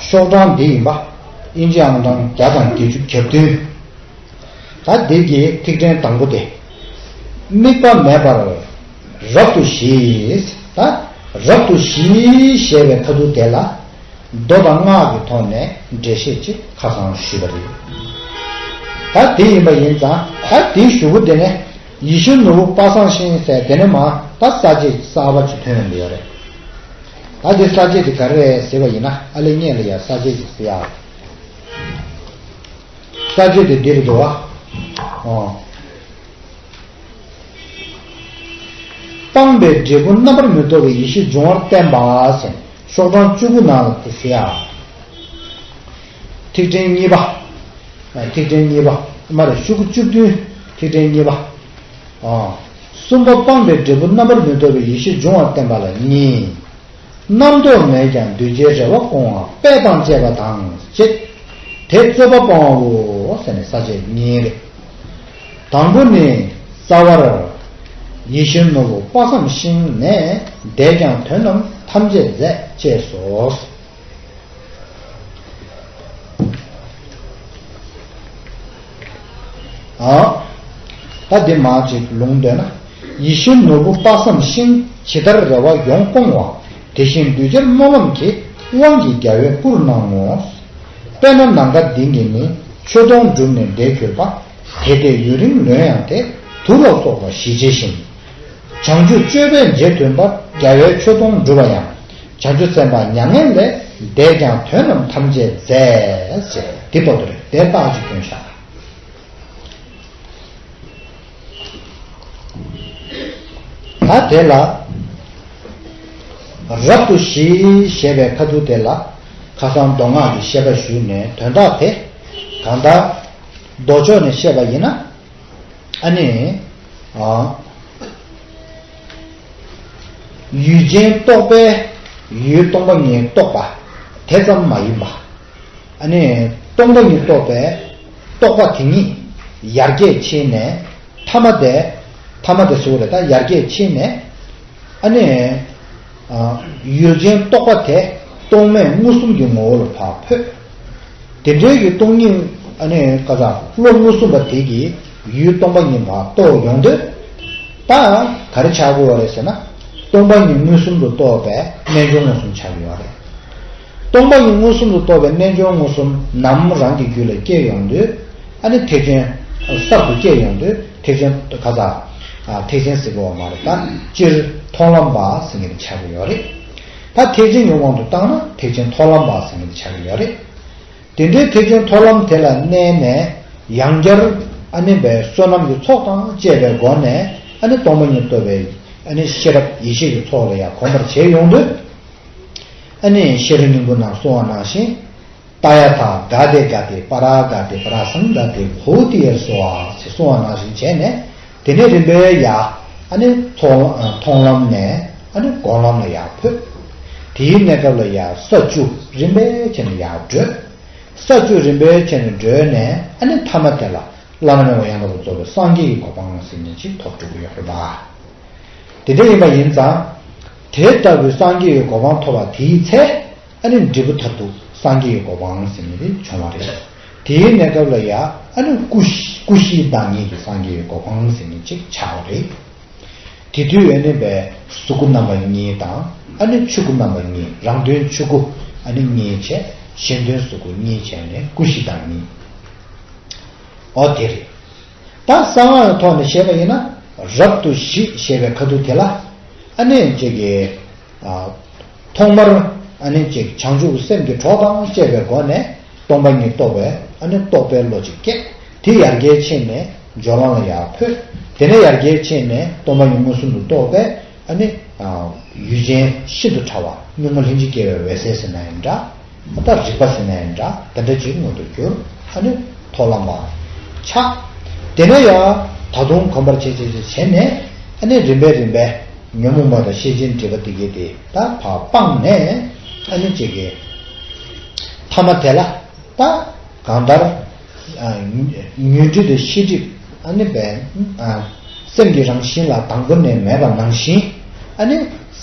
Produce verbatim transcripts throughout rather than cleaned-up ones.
ཤོག་གྲངས་འདི་ཡིན་པ། ཨིན་ཇི་ཨང་གྲངས་བརྒྱ་དང་བརྒྱད་ཅུ་གྱ་བདུན། ད་འདི་གི་ཐིག་ཕྲེང་དང་པོ་དེ། དམིགས་པ་མེད་པར་རབ་ཏུ་ཞི། ད་རབ་ཏུ་ཞི་ཞེས་པའི་ཁ་ཐུག་དེ་ལ། མདོ་དང་སྔགས་ཀྱི་ཐོག་ནས་འགྲེལ་བཤད་ཅིག་ཁ་སང་ཞུས་པ་རེད། ད་དེ་ཡིན་པ་ཡིན་ཙང་ད་དེའི་གཞུག་གུ་དེ་ནས་ཡིད་བཞིན་ནོར་བུ་དཔག་བསམ་ཤིང་ཟེར་དེ་ནས་མ་ད་ས་བཅད་གསར་པ་ཅིག་ཐོན་ཡོང་གི་ཡོད་རེད། ད་དེ་ས་བཅད་དེ་ག་རེ་རེད་ཟེར་བ་ཡིན་ན་ཨ་ལེ་སྔོན་ལ་ཡ་ས་བཅད་ཅིག་ཟེར་ཡ། ས་བཅད་དེ་འདི་རེད་འདུག་བ། ཨོ། སྤངས་པའི་འབྲས་བུ་རྣམ་པར་མི་རྟོག་པའི་ཡེ་ཤེས་འབྱུང་བར་བསྟན་པ་ཟེར་ཤོག་གྲངས་བཅུ་དགུ་ནང་ལ་དེ་ཟེར་ཡ། ཐིག་ཕྲེང་གཉིས་པ། ཨ། ཐིག་ཕྲེང་གཉིས་པ། མ་རེད་ཤོག་གུ་བཅུ་བདུན། ཐིག་ཕྲེང་གཉིས་པ། ཨ། གསུམ་པ་སྤངས་པའི་འབྲས་བུ་རྣམ་པར་མི་རྟོག་པའི་ཡེ་ཤེས་འབྱུང་བར་བསྟན་པ་ལ་གཉིས། རྣམ་རྟོག་མེད་ཀྱང་འདུས་བྱས་རེ་བ་སྐོང་བ་དཔེ་དང་བཅས་པ་དང་ཞེས། དེ་རྩོད་པ་སྤོང་བའོ་ཟེར་ནས་ས་བཅད་གཉིས་རེད། དང་པོ་ནི། རྩ་བར། ཡིད་བཞིན་ནོར་བུ་དཔག་བསམ་ཤིང་ནས། འདས་ཀྱང་དོན་རྣམས་ཐམས་ཅད་མཛད་ཅེས་སོ། ཨ། ད་འདི་མར་ཅིག་ལུང་འདོན་ན། ཡིད་བཞིན་ནོར་བུ་དཔག་བསམ་ཤིང་། ཇི་ལྟར་རེ་བ་ཡོངས་སྐོང་བ། དེ་བཞིན་འདུས་བྱས་སྨོན་ལམ་གྱི། དབང་གིས་རྒྱལ་བས་བཀུར་གནང་ངོ་། དཔེར་ན་ནམ་མཁའ་ལྡིང་གི་ནི། མཆོད་སྡོང་བསྒྲུབས་ནས་བསྡད་གྱུར་པ། དེ་ལྟས་ཡུན་རིང་ལོན་ཡང་སྟེ། དུག་ལ་སོགས་པ་ཞི་བྱེད་བཞིན། བྱང་ཆུབ་སྤྱོད་པས་རྗེས་མཐུན་པར། རྒྱལ་བའི་མཆོད་སྡོང་བསྒྲུབས་པ་ཡང་། བྱང་ཆུབ་སེམས་དཔའ་མྱ་ངན་ལས། འདས་ཀྱང་དོན་རྣམས་ཐམས་ཅད་མཛད། ཅེས་འདི་ལྟ་བུ་རེད་དེ་རྟགས་ཅིག་སྟོན་བཞག་ད་དེ་ལ། རབ་ཏུ་ཞི་ཞེས་པའི་ཁ་ཐུག་དེ་ལ། ཁ་སང་མདོ་སྔགས་ཀྱི་བཤད་པ་ཞུས་ནས་དོན་དག་དེ། གང་ལྟར། མདོ་ཕྱོགས་ནས་བཤད་པ་ཡིན་ན། ཨ་ནི། ཨ། ཡུལ་ཅན་རྟོག་པས་ཡུལ་སྟོང་པ་ཉིད་རྟོགས་པ་དེ་ཙམ་མ་ཡིན་པ། ཨ་ནི་སྟོང་པ་ཉིད་རྟོགས་པའི་རྟོག་པ་དེ་ཉིད་ཡར་རྒྱས་ཕྱིན་ནས་ཐ་མ་དེ། ཐ་མ་དེ་ཟེར་བ་རེད་ད་ཡར་རྒྱས་ཕྱིན་ནས། ཨ་ནི། ཨ། ཡུལ་ཅན་རྟོག་པ་དེ་སྟོང་མེད་མངོན་སུམ་གྱི་ངོ་བོ་ལ་ཕར་འཕོས། དེ་འདྲའི་གི་སྟོང་ཉིད་ཨ་ནི་ཀ་ས་བློ་མངོན་སུམ་པ་དེ་གིས་ཡུལ་སྟོང་པ་ཉིད་ཕར་རྟོགས་ཡོང་དུས། ད་ག་རེ་ཆགས་དགོས་པ་རེད་ཟེར་ན། སྟོང་པ་ཉིད་མངོན་སུམ་དུ་རྟོགས་པའི་རྣལ་འབྱོར་མངོན་སུམ་ཆགས་ཀྱི་ཡོད་རེད། སྟོང་པ་ཉིད་མངོན་སུམ་དུ་རྟོགས་པའི་རྣལ་འབྱོར་མངོན་སུམ་ནམ་རང་གི་རྒྱུད་ལ་སྐྱེ་ཡོང་དུས། ཨ་ནི་ཐེག་ཆེན་གསར་དུ་སྐྱེ་ཡོང་དུས་ཐེག་ཆེན་ག་ས། ཨ། ཐེག་ཆེན་ཟེར་དགོས་པ་མ་རེད་ད་སྤྱིར་མཐོང་ལམ་པ་ཟེར་མཁན་དེ་ཆགས་ཀྱི་ཡོད་རེད། ད་ཐེག་ཆེན་གྱི་དབང་དུ་བཏང་ན་ཐེག་ཆེན་མཐོང་ལམ་པ་ཟེར་མཁན་དེ་ཆགས་ཀྱི་ཡོད་རེད། དེ་འདྲའི་ཐེག་ཆེན་མཐོང་ལམ་དེ་ལ་གནས་ནས་ཡང་བསྐྱར་ཨ་ནི་པའི་བསོད་ནམས་ཀྱི་ཚོགས་དང་བཅས་པའི་སྒོ་ནས་ཨ་ནི་སྟོང་པ་ཉིད་རྟོགས་པའི་ཨ་ནི་ཤེས་རབ་ཡེ་ཤེས་ཀྱི་ཚོགས་ལ་ཡང་གོམས་པར་བྱས་ཡོང་དུས། ཨ་ནི་ཤེས་རབ་སྙིང་པོ་ནང་གསུངས་པ་ནང་བཞིན། ཏདྱ་ཐཱ། ག་ཏེ་ག་ཏེ་པཱ་ར་ག་ཏེ་པཱ་ར་སཾ་ག་ཏེ་བྷོ་དྷི་ཡ་སྭཱ་ཧཱ་ཞེས་གསུངས་པ་ནང་བཞིན་བྱས་ནས། དེ་ནས་རིམ་པས་ཡར་ཨ་ནི་མཐོང་ལམ་ནས་ཨ་ནི་སྒོམ་ལམ་ལ་ཡར་འཕོས། དེའི་གནས་སྐབས་ལ་ཡར་ས་བཅུ་རིམ་པས་བྱས་ནས་ཡར་བགྲོད། ས་བཅུ་རིམ་པས་བྱས་ནས་བགྲོད་ནས་ཨ་ནི་ཐ་མ་དེ་ལ་བླ་ན་མེད་པ་ཡང་དག་པར་རྫོགས་པའི་སངས་རྒྱས་ཀྱི་གོ་འཕང་ཟེར་མཁན་ཅིག་ཐོབ་འགྲོ་གི་ཡོད་རེད་པ། དེ་འདྲ་ཡིན་པ་ཡིན་ཙང་། དེ་ལྟ་བུའི་སངས་རྒྱས་ཀྱི་གོ་འཕང་ཐོབ་པ་དེའི་ཚེ། ཨ་ནི་འབྲས་བུ་མཐར་ཐུག་སངས་རྒྱས་ཀྱི་གོ་འཕང་ཟེར་མཁན་དེ་བྱུང་བ་རེད། དེའི་གནས་སྐབས་ལ་ཡ་ཨ་ནི་སྐུ་ཤི་སྐུ་ཤི་བདག་ཉིད་ཀྱི་སངས་རྒྱས་ཀྱི་གོ་འཕང་ཟེར་མཁན་ཅིག་ཆགས་པ་རེད། དེ་དུས་ཨ་ནི་པའི་གཟུགས་སྐུ་རྣམ་པ་གཉིས་དང་ཨ་ནི་ཆོས་སྐུ་རྣམ་པ་གཉིས་རང་དོན་ཆོས་སྐུ་ཨ་ནི་གཉིས་བྱས་གཞན་དོན་གཟུགས་སྐུ་གཉིས་བྱས་ནས་སྐུ་ཤི་བདག་ཉིད། ཨོ་དེ་རེད། ད་གསང་སྔགས་ཀྱི་ཐོག་ནས་བཤད་པ་ཡིན་ན་རབ་ཏུ་ཞི་ཞེས་པའི་ཁ་ཐུག་དེ་ལ་ཨ་ནི་ཅིག་གི། ཨ། ཐོག་མར་ཨ་ནི་ཅིག་བྱང་ཆུབ་སེམས་ཀྱི་གྲོགས་དང་བཅས་པའི་སྒོ་ནས་སྟོང་པ་ཉིད་རྟོགས་པའི་ཨ་ནི་རྟོགས་པའི་བློ་ཅིག་སྐྱེས། དེ་ཡར་རྒྱས་ཕྱིན་ནས་སྦྱོར་ལམ་ལ་ཡར་འཕོས། དེ་ནས་ཡར་རྒྱས་ཕྱིན་ནས་སྟོང་པ་ཉིད་མངོན་སུམ་དུ་རྟོགས་པའི་ཨ་ནི། ཨ། ཡུལ་ཅན་ཤིན་ཏུ་ཕྲ་བ་གཉུག་མ་ལྷན་ཅིག་སྐྱེས་པའི་འོད་གསལ་ཟེར་ན་ཡང་འདྲ། ད་རིག་པ་ཟེར་ན་ཡང་འདྲ་དེ་འདྲ་ཅིག་མངོན་དུ་གྱུར། ཨ་ནི་མཐོང་ལམ་པ་ཆགས། དེ་ནས་ཡང་ད་དུང་གོམས་པར་བྱེད་བྱེད་བྱེད་བྱས་ནས་ཨ་ནི་རིམ་པས་རིམ་པས་ཉོན་མོངས་པ་དང་ཤེས་བྱའི་སྒྲིབ་པ་དེ་གས་དེ་ད་ཕར་སྤངས་ནས་ཨ་ནི་ཅིག་གི་ཐ་མ་དེ་ལ་ད་གང་ལྟར་ཨ་ཉོན་སྒྲིབ་དང་ཤེས་སྒྲིབ་ཨ་ནི་བས་ཨ་སེམས་ཀྱི་རང་བཞིན་ལ་དང་པོ་ནས་མེད་པ་ནང་བཞིན་ཨ་ནི་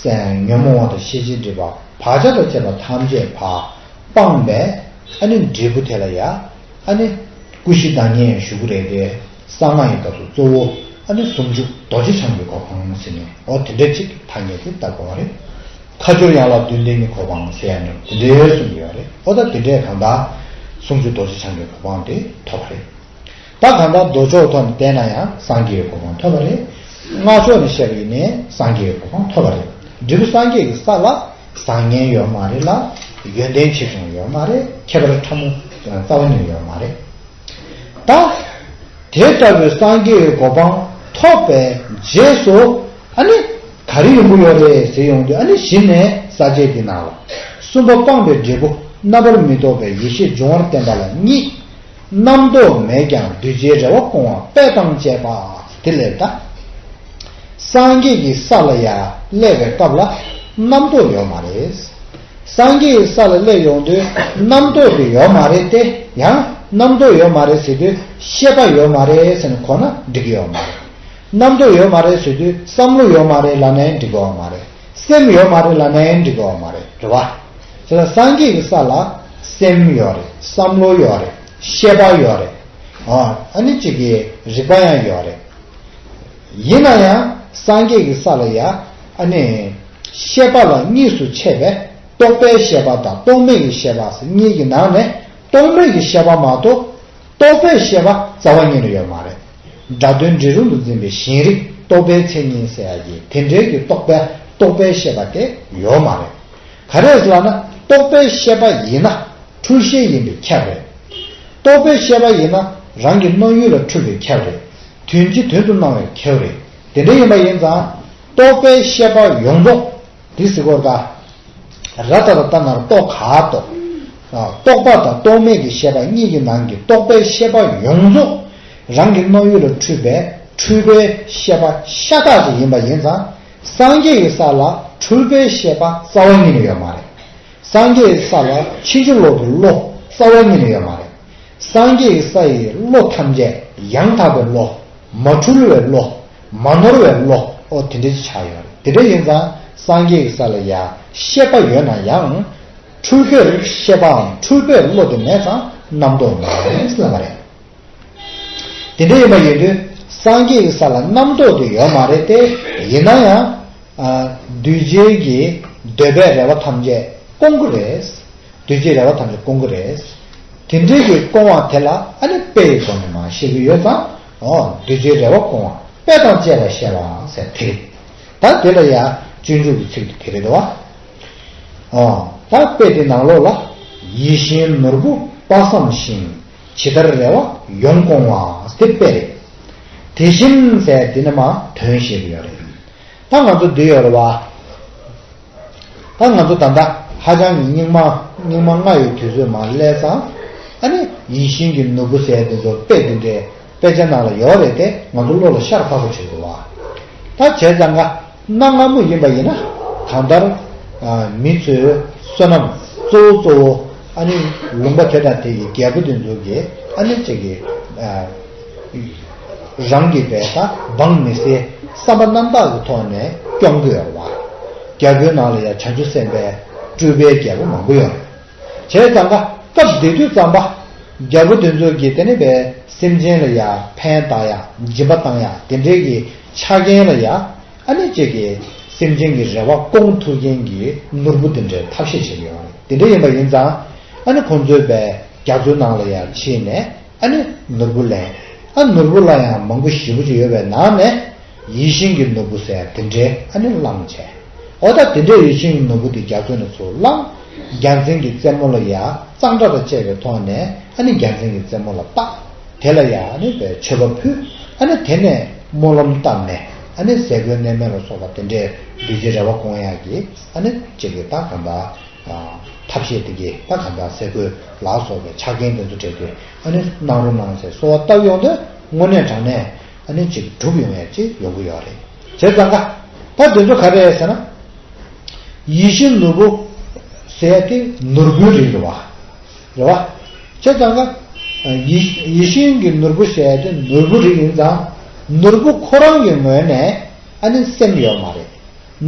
ཉོན་མོངས་པ་དང་ཤེས་བྱའི་སྒྲིབ་པ་བག་ཆགས་དང་བཅས་པ་ཐམས་ཅད་ཕར། སྤངས་པའི་ཨ་ནི་འབྲས་བུ་དེ་ལ་ཡ་ཨ་ནི་ཀུན་གཞི་བདག་ཉིད་ཞུ་གི་རེད་དེ། གསང་སྔགས་ཡི་སྐབས་སུ་གཙོ་བོ་ཨ་ནི་ཟུང་འཇུག་རྡོ་རྗེ་འཆང་གི་གོ་འཕང་ཟེར་ནས། འོ་དེ་འདྲ་ཅིག་ཐ་སྙད་དེ་བཏགས་དགོས་པ་རེད། ཁ་སྦྱོར་ཡན་ལག་བདུན་ལྡན་གྱི་གོ་འཕང་ཟེར་ཡ་ནི་དེ་འདྲའི་གསུང་གི་ཡོད་རེད། འོ་ད་དེ་འདྲས་གང་ལྟར་ཟུང་འཇུག་རྡོ་རྗེ་འཆང་གི་གོ་འཕང་དེ་ཐོབ་པ་རེད། ད་གང་ལྟར་མདོ་ཕྱོགས་ཐོག་ནས་བལྟས་ན་ཡང་སངས་རྒྱས་ཀྱི་གོ་འཕང་ཐོབ་པ་རེད། སྔགས་ཕྱོགས་ནས་བཤད་པ་ཡིན་ནའི་སངས་རྒྱས་ཀྱི་གོ་འཕང་ཐོབ་པ་རེད། འབྲས་བུ་སངས་རྒྱས་ཀྱི་ས་ལ་བཟང་ངན་ཡོད་མ་རེད་ལ། ཡོན་ཏན་ཆེ་ཆུང་ཡོད་མ་རེད། ཁྱད་པར་ཕྲ་མོ་རྩ་བ་ཉིད་ཡོད་མ་རེད། ད་དེ་ལྟ་བུའི་སངས་རྒྱས་ཀྱི་གོ་འཕང་ཐོབ་པའི་རྗེས་སུ་ཨ་ནི་ག་རེ་ཡོང་གི་ཡོད་རེད་ཟེར་ཡོང་དུས། ཨ་ནི་གཞི་ནས་ས་བཅད་འདི་ནང་ལ་གསུམ་པ་སྤངས་པའི་འབྲས་བུ་རྣམ་པར་མི་རྟོག་པའི་ཡེ་ཤེས་འབྱུང་བར་བསྟན་པ་ལ་གཉིས། རྣམ་རྟོག་མེད་ཀྱང་གདུལ་བྱའི་རེ་བ་སྐོང་བ་དཔེ་དང་བཅས་པ། དེ་ལས་ད་སངས་རྒྱས་ཀྱི་ས་ལ་ཡ་སླེབས་པའི་སྐབས་ལ་རྣམ་རྟོག་ཡོད་མ་རེད། སངས་རྒྱས་ཀྱི་ས་ལ་སླེབས་ཡོང་དུས་རྣམ་རྟོག་དེ་ཡོད་མ་རེད་དེ། ཡང་རྣམ་རྟོག་ཡོད་མ་རེད་ཟེར་དུས་ཤེས་པ་ཡོད་མ་རེད་ཟེར་ནས་གོ་ན་འགྲིག་གི་ཡོད་མ་རེད། རྣམ་རྟོག་ཡོད་མ་རེད་ཟེར་དུས་བསམ་བློ་ཡོད་མ་རེད་ལབ་ནའི་འགྲིག་གི་ཡོད་མ་རེད། སེམས་ཡོད་མ་རེད་ལབ་ནའི་འགྲིག་གི་ཡོད་མ་རེད། རེད་བ། དེ་ལ་སངས་རྒྱས་ཀྱི་ས་ལ་སེམས་ཡོད་རེད། བསམ་བློ་ཡོད་རེད། ཤེས་པ་ཡོད་རེད། ཨ་ཨ་ནི་གཅིག་གི་རིག་པ་ཡང་ཡོད་རེད། ཡིན་ན་ཡང་སངས་རྒྱས་ཀྱི་ས་ལ་ཡ་ཨ་ནི་ཤེས་པ་ལ་གཉིས་སུ་ཕྱེ་བས། རྟོག་པའི་ཤེས་པ་དང་རྟོག་མེད་ཀྱི་ཤེས་པ་ཟེར་གཉིས་ཀྱི་ནང་ནས་རྟོག་མེད་ཀྱི་ཤེས་པ་མ་གཏོགས་རྟོག་པའི་ཤེས་པ་རྩ་བ་ཉིད་ནས་ཡོད་མ་རེད། སྒྲ་དོན་འབྲས་རུང་དུ་འཛིན་པའི་ཞེན་རིག་རྟོག་པའི་མཚན་ཉིད་ཟེར་ཡ་གི་དེ་འདྲའི་གི་རྟོག་པའི་རྟོག་པའི་ཤེས་པ་དེ་ཡོད་མ་རེད། ག་རེ་ཟེར་ལབ་ན་རྟོག་པའི་ཤེས་པ་ཡིན་ན་འཁྲུལ་ཤེས་ཡིན་པས་ཁྱབ་རེད། རྟོག་པའི་ཤེས་པ་ཡིན་ན་རང་གི་སྣང་ཡུལ་ལ་འཁྲུལ་པས་ཁྱབ་རེད། དོན་སྤྱི་དོན་དུ་སྣང་བས་ཁྱབ་རེད། དེ་འདྲ་ཡིན་པ་ཡིན་ཙང་རྟོག་པའི་ཤེས་པ་ཡོངས་རྫོགས་དེ་ཟེར་གོ་ད། ར་ཏ་ར་ཏ་ན་ར་ཏོ་ག་ཏོ། རྟོག་པ་དང་རྟོག་མེད་ཀྱི་ཤེས་པ་གཉིས་ཀྱི་ནང་གི་རྟོག་པའི་ཤེས་པ་ཡོངས་རྫོགས་རང་གི་སྣང་ཡུལ་ལ་འཁྲུལ་པའི་འཁྲུལ་པའི་ཤེས་པ་ཤ་སྟག་ཅིག་ཡིན་པ་ཡིན་ཙང་། སངས་རྒྱས་ཀྱི་ས་ལ་འཁྲུལ་པའི་ཤེས་པ་རྩ་བ་ཉིད་ནས་ཡོད་མ་རེད། སངས་རྒྱས་ཀྱི་ས་ལ་ཕྱིན་ཅི་ལོག་གི་བློ་རྩ་བ་ཉིད་ནས་ཡོད་མ་རེད། སངས་རྒྱས་ཀྱི་ས་ཡི་བློ་ཐམས་ཅད་ཡང་དག་པའི་བློ། མ་འཁྲུལ་བའི་བློ། མ་ནོར་བའི་བློ། ཨོ་དེ་འདྲ་ཅིག་ཆགས་ཡོད་རེད། དེ་འདྲ་ཡིན་ཙང་སངས་རྒྱས་ཀྱི་ས་ལ་ཡ་ཤེས་པ་ཡོད་ན་ཡང་། འཁྲུལ་པའི་ཤེས་པའམ་འཁྲུལ་པའི་བློ་དེ་མེད་ཙང་རྣམ་རྟོག་མེད་ཟེར་བ་རེད། དེ་འདྲ་ཡིན་པ་ཡིན་དུས་སངས་རྒྱས་ཀྱི་ས་ལ་རྣམ་རྟོག་དེ་ཡོད་མ་རེད་དེ། ཡིན་ན་ཡང་། ཨ་གདུལ་བྱའི་གི་འདོད་པའི་རེ་བ་ཐམས་ཅད་སྐོང་གི་རེད། གདུལ་བྱའི་རེ་བ་ཐམས་ཅད་སྐོང་གི་རེད། དེ་འདྲའི་གི་སྐོང་བ་དེ་ལ་ཨ་ནི་དཔེ་ཡི་སྒོ་ནས་མར་བཤད་ཀྱི་ཡོད་ཙང་། ཨོ་གདུལ་བྱའི་རེ་བ་སྐོང་བ་དཔེ་དང་བཅས་པར་བཤད་པ་ཟེར་དེ་རེད། ད་དེ་ལ་ཡང་སྤྱོད་འཇུག་གི་ཚིག་དེ་དེ་རེད་དོ། ཨོ་ད་དཔེ་དེ་ནང་ལོགས་ལ་ཡིད་བཞིན་ནོར་བུ་དཔག་བསམ་ཤིང་། ཇི་ལྟར་རེ་བ་ཡོངས་སྐོང་བ་ཟེར་དཔེ་རེད། དེ་བཞིན་ཟེར་དེ་ནི་མར་དོན་བཤད་ཀྱི་ཡོད་རེད། ད་ང་ཚོ་འདི་ཡོད་རེད་བ། ད་ང་ཚོ་ད་ལྟ་ཧ་ཅང་གི་སྙིགས་མ་སྙིགས་མ་ལྔ་ཡི་དུས་ཚོད་མར་སླེབས་ཙང་། ཨ་ནི་ཡིད་བཞིན་གྱི་ནོར་བུ་ཟེར་དེ་ཚོ་དཔེ་དེ་འདྲའི་དཔེ་ཆ་ནང་ལ་ཡོད་རེད་དེ། ང་ཚོ་བློ་ལ་ཤར་ཕབ་པོ་བྱེད་དགོས་བ། ད་བྱས་ཙང་ཀ་གནའ་སྔ་མོ་ཡིན་པ་ཡིན་ན་གང་ལྟར། ཨ་མི་ཚོའི་བསོད་ནམས་གཙོ་བོ་གཙོ་བོ་ཨ་ནི་ལུང་པ་དེ་དང་དེ་ཡི་རྒྱལ་པོ་དེ་ཚོ་གིས་ཨ་ནི་གཅིག་གི་ཨ། རང་གི་བས་ད་འབངས་མི་སེར་བསམ་པ་རྣམ་དག་གི་ཐོག་ནས་སྐྱོང་གི་ཡོད་རེད་བ། རྒྱལ་པོའི་ནང་ལ་ཡང་བྱང་ཆུབ་སེམས་དཔའི་སྤྲུལ་པའི་རྒྱལ་པོ་མང་པོ་ཡོད་རེད། བྱས་ཙང་ཀ་སྐབས་དེ་དུས་ཙམ་པ་རྒྱལ་པོ་དེ་ཚོ་གིས་དེ་ནི་བས་སེམས་ཅན་ལ་ཡང་ཕན་བཏགས་ཡ་སྦྱིན་པ་བཏང་ཡ་དེ་འདྲའི་གི་ཆ་རྐྱེན་ལ་ཡང་ཨ་ནི་གཅིག་གི་སེམས་ཅན་གྱི་རེ་བ་སྐོང་ཐུབ་མཁན་གྱི་ནོར་བུ་དེ་འདྲའི་ཐབས་ཤེས་བྱེད་ཀྱི་ཡོད་རེད། དེ་འདྲ་ཡིན་པ་ཡིན་ཙང་ཨ་ནི་ཁོང་ཚོའི་བས་རྒྱ་མཚོའི་ནང་ལ་ཡང་ཕྱིན་ནས། ཨ་ནི་ནོར་བུ་ལེན། ཨ་ནོར་བུ་ལ་ཡང་མང་པོ་ཞེ་པོ་ཅིག་ཡོད་པའི་ནང་ནས་ཡིད་བཞིན་གྱི་ནོར་བུ་ཟེར་དེ་འདྲའི་ཨ་ནི་བླངས་བྱས། འོ་ད་དེ་འདྲའི་ཡིད་བཞིན་གྱི་ནོར་བུ་དེ་རྒྱ་མཚོ་ནས་ཚུར་བླངས། རྒྱལ་མཚན་གྱི་རྩེ་མོ་ལ་ཡ་གཙང་སྦྲ་དང་བཅས་པའི་ཐོག་ནས་ཨ་ནི་རྒྱལ་མཚན་གྱི་རྩེ་མོ་ལ་བཏགས། དེ་ལ་ཡ་ཨ་ནི་བའི་མཆོད་པ་ཕུལ། ཨ་ནི་དེ་ནས་སྨོན་ལམ་བཏབ་ནས་ཨ་ནི་ཟས་གོས་གནས་མལ་ལ་སོགས་པ་དེ་འདྲའི་གདུལ་བྱའི་རེ་བ་སྐོང་ཡག་གི་ཨ་ནི་གཅིག་གི་ད་གང་ལྟར། ཐབས་ཤེས་དེ་གས་ད་གང་ལྟར་ཟས་གོས་ལ་སོགས་པའི་ཆ་རྐྱེན་དེ་ཚོ་སྤྲད་དེ་ཨ་ནི་གནང་རོགས་གནང་ཟེར་གསོལ་བ་བཏབ་ཡོང་དུས་དངོས་གནས་དྲང་གནས་ཨ་ནི་ཅིག་འགྲུབ་ཡོང་ཡ་ཅིག་ཡོང་གི་ཡོད་རེད། བྱས་ཙང་ཀ་ད་དེ་ཚོ་ག་རེ་རེད་ཟེར་ན། ཡིད་བཞིན་ནོར་བུ་ཟེར་ཡ་དེ་ནོར་བུའི་རིགས་རེད་བ། རེད་བ། བྱས་ཙང་ཀ་ཡིད་ཡིད་བཞིན་གྱི་ནོར་བུ་ཟེར་ཡ་དེ་ནོར་བུ་རིགས་ཡིན་ཙང་། ནོར་བུ་ཁོ་རང་གི་ངོས་ནས་ཨ་ནི་སེམས་ཡོད་མ་རེད།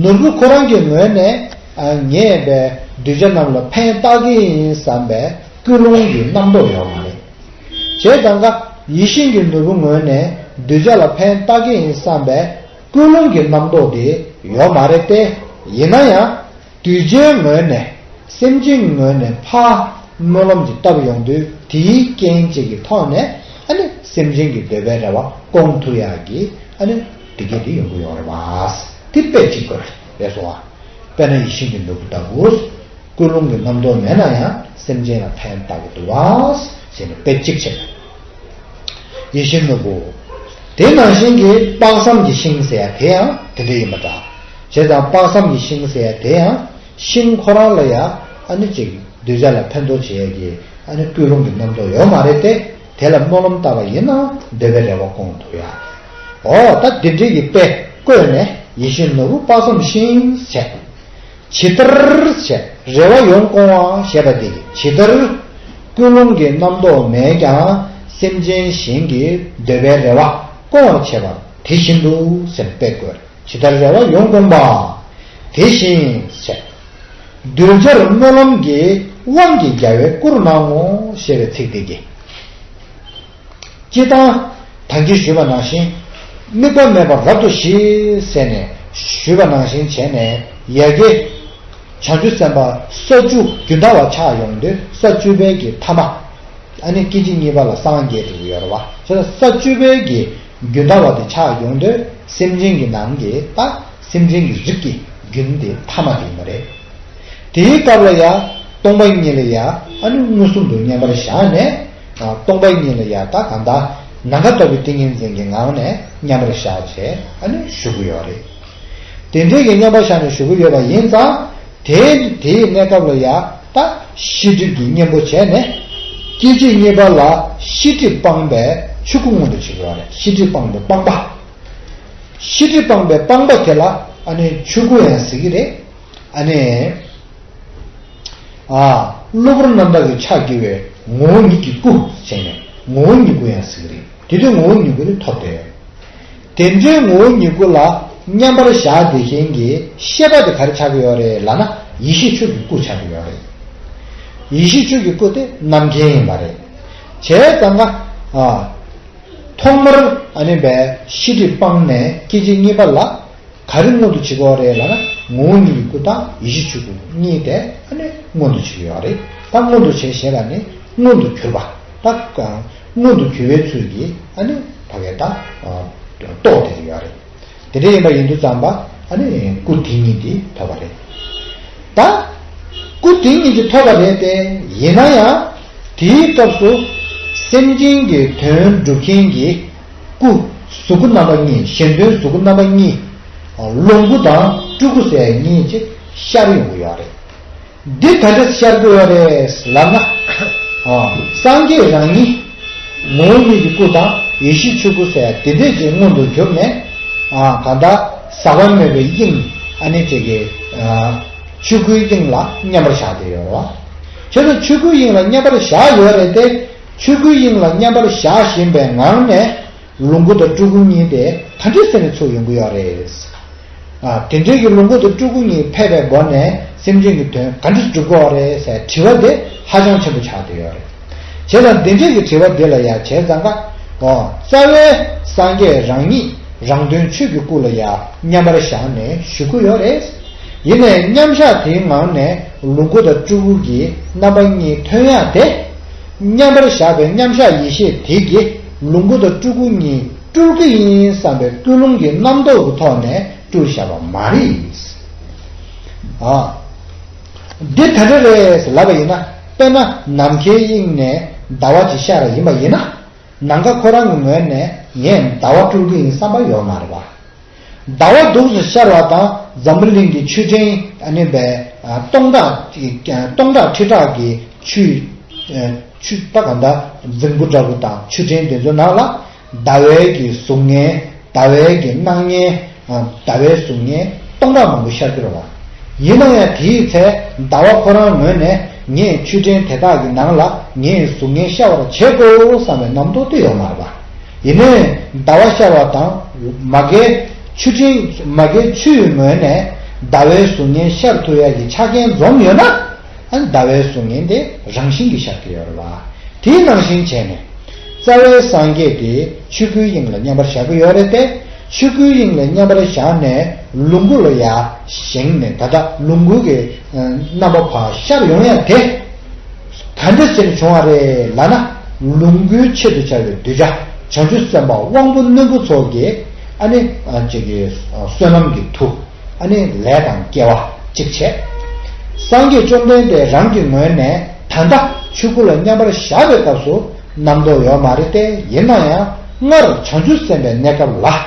ནོར་བུ་ཁོ་རང་གི་ངོས་ནས་ ངས་པའི་གདུལ་བྱ་རྣམས་ལ་ཕན་བཏགས་ཀྱི་ཡིན་བསམ་པའི་ཀུན་སློང་གི་རྣམ་རྟོག་ཡོད་མ་རེད། བྱས་ཙང་ཀ་ཡིད་བཞིན་གྱི་ནོར་བུ་ངོས་ནས་གདུལ་བྱ་ལ་ཕན་བཏགས་ཀྱི་ཡིན་བསམ་པའི་ཀུན་སློང་གི་རྣམ་རྟོག་དེ་ཡོད་མ་རེད་དེ། ཡིན་ན་ཡང་གདུལ་བྱའི་ངོས་ནས་སེམས་ཅན་ངོས་ནས་ཕར་སྨོན་ལམ་ཅིག་བཏབ་ཡོང་དུས་དེའི་རྐྱེན་ཅིག་གི་ཐོག་ནས་ཨ་ནི་སེམས་ཅན་གྱི་འདོད་པའི་རེ་བ་སྐོང་ཐུབ་ཡག་གི་ཨ་ནི་དེ་གས་དེ་ཡོང་གི་ཡོད་རེད་བ། དེ་དཔེ་གཅིག་པ་རེད་སོང་བ། དཔེར་ན་ཡིད་བཞིན་གྱི་ནོར་བུ་ལྟ་བུ། ཀུན་སློང་གི་རྣམ་རྟོག་མེད་ན་ཡང་སེམས་ཅན་ལ་ཕན་བཏགས་ཀྱི་འདུག་བ། ཞེས་ནས་དཔེ་གཅིག་བྱས། ཡིད་བཞིན་ནོར་བུ། དེ་ནང་བཞིན་གྱི་དཔག་བསམ་གྱི་ཤིང་ཟེར་ཡ་དེ་ཡང་དེ་འདྲ་ཡིན་པ་འདྲ། བྱས་ཙང་དཔག་བསམ་གྱི་ཤིང་ཟེར་ཡ་དེ་ཡང་ཤིང་ཁོ་རང་ལ་ཡང་ཨ་ནི་ཅིག་གདུལ་བྱ་ལ་ཕན་ཐོགས་བྱེད་ཡ་གི་ཨ་ནི་ཀུན་སློང་གི་རྣམ་རྟོག་ཡོད་མ་རེད་དེ། དེ་ལ་སྨོན་ལམ་བཏབ་པ་ཡིན་ན་འདོད་པའི་རེ་བ་སྐོང་ཐུབ་ཡ། འོ་ད་འདི་འདྲའི་གི་དཔེ་བཀོད་ནས་ཡིད་བཞིན་ནོར་བུ་དཔག་བསམ་ཤིང་བྱས། ཇི་ལྟར་བྱས་རེ་བ་ཡོངས་སྐོང་བ་ཞེས་པ་འདི་ཇི་ལྟར་ཀུན་སློང་གི་རྣམ་རྟོག་མེད་ཀྱང་སེམས་ཅན་གཞན་གྱི་འདོད་པའི་རེ་བ་སྐོང་བར་བྱེད་པ་དེ་བཞིན་དུ་ཟེར་དཔེ་བཀོད། ཇི་ལྟར་རེ་བ་ཡོངས་སྐོང་བ། དེ་བཞིན་བྱས། གདུལ་བྱར་སྨོན་ལམ་གྱི་དབང་གིས་རྒྱལ་བས་བཀུར་གནང་ངོ་ཞེས་པའི་ཚིག་དེ་གིས། སྤྱིར་བཏང་ད་གིན་ཞུས་པ་ནང་བཞིན། དམིགས་པ་མེད་པར་རབ་ཏུ་ཞི་ཟེར་ནས་ཞུས་པ་ནང་བཞིན་བྱས་ནས་ཡ་གི། བྱང་ཆུབ་སེམས་དཔའ་ས་བཅུ་རྒྱུན་མཐའ་བ་ཆགས་ཡོང་དུས་ས་བཅུ་པའི་གི་ཐ་མ། ཨ་ནི་སྐད་ཅིག་གཉིས་པ་ལ་སངས་རྒྱས་འགྲོ་གི་ཡོད་རེད་བ། བྱས་ཙང་ས་བཅུ་པའི་གི་རྒྱུན་མཐའ་བ་དེ་ཆགས་ཡོང་དུས་སེམས་ཅན་གྱི་ནང་གི་ད་སེམས་ཅན་གྱི་རིགས་ཀྱི་རྒྱུན་དེ་ཐ་མ་དེ་ཡིན་པ་རེད། དེའི་སྐབས་ལ་ཡང་སྟོང་པ་ཉིད་ལ་ཡང་ཨ་ནི་མངོན་སུམ་དུ་མཉམ་པར་བཞག་ནས། སྟོང་པ་ཉིད་ལ་ཡང་ད་གང་ལྟར་ནམ་མཁའ་ལྟ་བུའི་ཏིང་ངེ་འཛིན་གྱི་ངང་ནས་མཉམ་པར་བཞག་བྱས་ཨ་ནི་བཞུགས་ཀྱི་ཡོད་རེད། དེ་འདྲའི་གི་མཉམ་པར་བཞག་ནས་བཞུགས་ཀྱི་ཡོད་པ་ཡིན་ཙང་། དེའི་དེའི་གནས་སྐབས་ལ་ཡང་ད་ཤེས་སྒྲིབ་ཀྱི་གཉེན་པོ་བྱས་ནས། སྐད་ཅིག་གཉིས་པ་ལ་ཤེས་སྒྲིབ་སྤངས་པའི་ཆོས་སྐུ་མངོན་དུ་བྱེད་ཀྱི་ཡོད་རེད། ཤེས་སྒྲིབ་སྤངས་པའི་སྤངས་པ། ཤེས་སྒྲིབ་སྤངས་པའི་སྤངས་པ་དེ་ལ་ཨ་ནི་ཆོས་སྐུ་ཡང་ཟེར་གྱི་རེད། ཨ་ནི། ཨ། གློ་བུར་རྣམ་དག་གི་ཆ་སྐྱེ་བའི་ངོ་བོ་ཉིད་ཀྱི་སྐུ་བྱས་ནས་ངོ་བོ་ཉིད་སྐུ་ཡང་ཟེར་གྱི་རེད། དེ་དུས་ངོ་བོ་ཉིད་སྐུ་དེ་ཐོབ་སྟེ། དེ་འདྲའི་ངོ་བོ་ཉིད་སྐུ་ལ་མཉམ་པར་བཞག་བསྡད་མཁན་གྱི་ཤེས་པ་དེ་ག་རེ་ཆགས་ཀྱི་ཡོད་རེད་ལབ་ན་ཡེ་ཤེས་ཆོས་ཀྱི་སྐུ་ཆགས་ཀྱི་ཡོད་རེད། ཡེ་ཤེས་ཆོས་ཀྱི་སྐུ་དེ་རྣམ་མཁྱེན་ཡིན་པ་རེད། བྱས་ཙང་ཀ་ཨ། ཐོག་མར་ཨ་ནི་བའི་ཤེས་སྒྲིབ་སྤངས་ནས་སྐད་ཅིག་གཉིས་པ་ལ། ག་རེ་མངོན་དུ་བྱེད་དགོས་རེད་ལབ་ན་ངོ་བོ་ཉིད་ཀྱི་སྐུ་དང་ཡེ་ཤེས་ཆོས་སྐུ་གཉིས་དེ་ཨ་ནི་མངོན་དུ་བྱེད་ཀྱི་ཡོད་རེད། ད་མངོན་དུ་བྱེད་ཞེས་པ་ནི་མངོན་དུ་གྱུར་པ། ད་མངོན་དུ་གྱུར་པའི་ཚུལ་གྱིས་ཨ་ནི་ཕ་གའི་ད་རྟོགས་བསྡད་ཀྱི་ཡོད་རེད། དེ་འདྲ་ཡིན་པ་ཡིན་དུས་ཙམ་པ་ཨ་ནི་སྐུ་དེ་ཉིད་དེ་ཐོབ་པ་རེད། ད་སྐུ་དེ་ཉིད་དེ་ཐོབ་པ་རེད་དེ། ཡིན་ན་ཡང་དེའི་སྐབས་སུ་སེམས་ཅན་གྱི་དོན་སྒྲུབ་མཁན་གྱི་སྐུ། གཟུགས་སྐུ་རྣམ་པ་གཉིས། གཞན་དོན་གཟུགས་སྐུ་རྣམ་པ་གཉིས། ལོངས་སྐུ་དང་སྤྲུལ་སྐུ་ཟེར་གཉིས་ཅིག་ཤར་ཡོང་གི་ཡོད་རེད། འདི་ག་འདྲ་ཤར་གྱི་ཡོད་རེད་ལབ་ན། སངས་རྒྱས་རང་ཉིད་ངོ་བོ་ཉིད་ཀྱི་སྐུ་དང་ཡེ་ཤེས་ཆོས་སྐུ་ཟེར་དེ་འདྲས་ཅིག་མངོན་དུ་གྱུར་ནས། གང་ལྟར་ཟག་པ་མེད་པའི་དབྱིངས་ཨ་ནི་ཅིག་གི་ཆོས་སྐུའི་དབྱིངས་ལ་མཉམ་པར་བཞག་བསྡད་ཡོད་རེད་བ། བྱས་ཙང་ཆོས་སྐུའི་དབྱིངས་ལ་མཉམ་པར་བཞག་ཡོད་རེད་དེ། ཆོས་སྐུའི་དབྱིངས་ལ་མཉམ་པར་བཞག་བཞིན་པའི་ངང་ནས། ལོངས་སྐུ་དང་སྤྲུལ་སྐུ་གཉིས་དེ་ག་འདྲས་ཟེར་ནས་ཚུར་ཡོང་གི་ཡོད་རེད། ཨ། དེ་འདྲའི་གི་ལོངས་སྐུ་དང་སྤྲུལ་སྐུ་གཉིས་ཕེབས་པའི་སྒོ་ནས་སེམས་ཅན་གྱི་དོན་ག་འདྲས་སྒྲུབ་དགོས་རེད་ཟེར་དྲི་བ་དེ་ཧ་ཅང་ཆེན་པོ་ཆགས་བསྡད་ཡོད་རེད། བྱས་ཙང་དེ་འདྲའི་གི་དྲི་བ་དེ་ལ་ཡང་བྱས་ཙང་ཀ། ཨོ། རྩ་བའི་སངས་རྒྱས་རང་ཉིད་རང་དོན་ཆོས་ཀྱི་སྐུ་ལ་ཡང་མཉམ་པར་བཞག་ནས་བཞུགས་ཀྱི་ཡོད་རེད། ཡིན་ནའི་མཉམ་བཞག་དེའི་ངང་ནས་ལོངས་སྐུ་དང་སྤྲུལ་སྐུ་གི་རྣམ་པ་གཉིས་ཐོན་ཡག་དེ། མཉམ་པར་བཞག་པའི་མཉམ་བཞག་ཡེ་ཤེས་དེ་གིས་ལོངས་སྐུ་དང་སྤྲུལ་སྐུ་གཉིས་སྤྲུལ་སྐུ་ཡིན་བསམ་པའི་ཀུན་སློང་གི་རྣམ་རྟོག་གི་ཐོག་ནས་སྤྲུལ་བཞག་པ་མ་རེད། ཨ། འདི་ག་འདྲ་རེད་ལབ་པ་ཡིན་ན། དཔེར་ན་ནམ་མཁའི་དབྱིངས་ནས་ཟླ་བ་ཅིག་ཤར་བ་ཡིན་པ་ཡིན་ན། ནམ་མཁའ་ཁོ་རང་གི་ངོས་ནས་ངས་ཟླ་བ་སྤྲུལ་སྐུ་ཡིན་བསམ་པ་ཡོད་མ་རེད་པ། ཟླ་བ་འདུག་སེ་ཤར་བ་དང་འཛམ་བུ་གླིང་གི་ཆུ་ཕྲན་ཨ་ནི་བའི་སྟོང་ཕྲག་སྟོང་ཕྲག་ཁྲི་ཕྲག་གི་ཆུ་ཆུ་ད་ག་འདྲ་རྫིང་བུ་འདྲ་བོ་དང་ཆུ་ཕྲན་དེ་ཚོ་ནང་ལ་ཟླ་བའི་གི་གཟུགས་བརྙན། ཟླ་བའི་གི་སྣང་བརྙན། ཟླ་བའི་གཟུགས་བརྙན་སྟོང་ཕྲག་མང་པོ་ཤར་གྱི་རེད་བ། ཡིན་ན་ཡང་དེའི་ཚེ་ཟླ་བ་ཁོ་རང་ངོས་ནས་ངས་ཆུ་ཕྲན་དེ་དག་གི་ནང་ལ་ངའི་གཟུགས་བརྙན་ཤར་བར་བྱེད་དགོས་བསམ་པའི་རྣམ་རྟོག་དེ་ཡོད་མ་རེད་བ། ཡིན་ནའི་ཟླ་བ་ཤར་བ་དང་མ་གའི་ཆུ་ཕྲན་མ་གའི་ཆུ་ཡི་ངོས་ནས་ ཟླ་བའི་གཟུགས་བརྙན་ཤར་ཐུབ་ཡ་གི་ཆ་རྐྱེན་འཛོམས་ཡོད་ན། ཨ་ནི་ཟླ་བའི་གཟུགས་བརྙན་དེ་རང་བཞིན་གྱིས་ཤར་གྱི་ཡོད་རེད་བ། དེའི་ནང་བཞིན་བྱས་ནས། རྩ་བའི་སངས་རྒྱས་དེ་ཆོས་སྐུའི་དབྱིངས་ལ་མཉམ་པར་བཞག་གི་ཡོད་རེད་དེ། ཆོས་སྐུའི་དབྱིངས་ལ་མཉམ་པར་བཞག་ནས་ལོངས་སྐུ་ལ་ཡ་བཞེངས་ནས། ད་ལྟ་ལོངས་སྐུ་གི་རྣམ་པ་ཕར་ཤར་ཡོང་ཡ་དེ། ག་འདྲ་བྱས་ནས་བྱུང་བ་རེད་ལབ་ན། ལོངས་སྐུའི་ཆེད་དུ་བྱ་བའི་གདུལ་བྱ་བྱང་ཆུབ་སེམས་དཔའ་དབང་པོ་རྣོན་པོ་ཚོ་གི་ཨ་ནི་ཅིག་གི་བསོད་ནམས་ཀྱི་མཐུ། ཨ་ནི་ལས་དང་སྐལ་བ་གཅིག་བྱས། སངས་རྒྱས་བཅོམ་ལྡན་འདས་རང་གི་ངོས་ནས་ད་ལྟ་ཆོས་སྐུ་ལ་མཉམ་པར་བཞག་པའི་སྐབས་སུ་རྣམ་རྟོག་ཡོད་མ་རེད་དེ། ཡིན་ན་ཡང་སྔར་བྱང་ཆུབ་སེམས་དཔའི་གནས་སྐབས་ལ།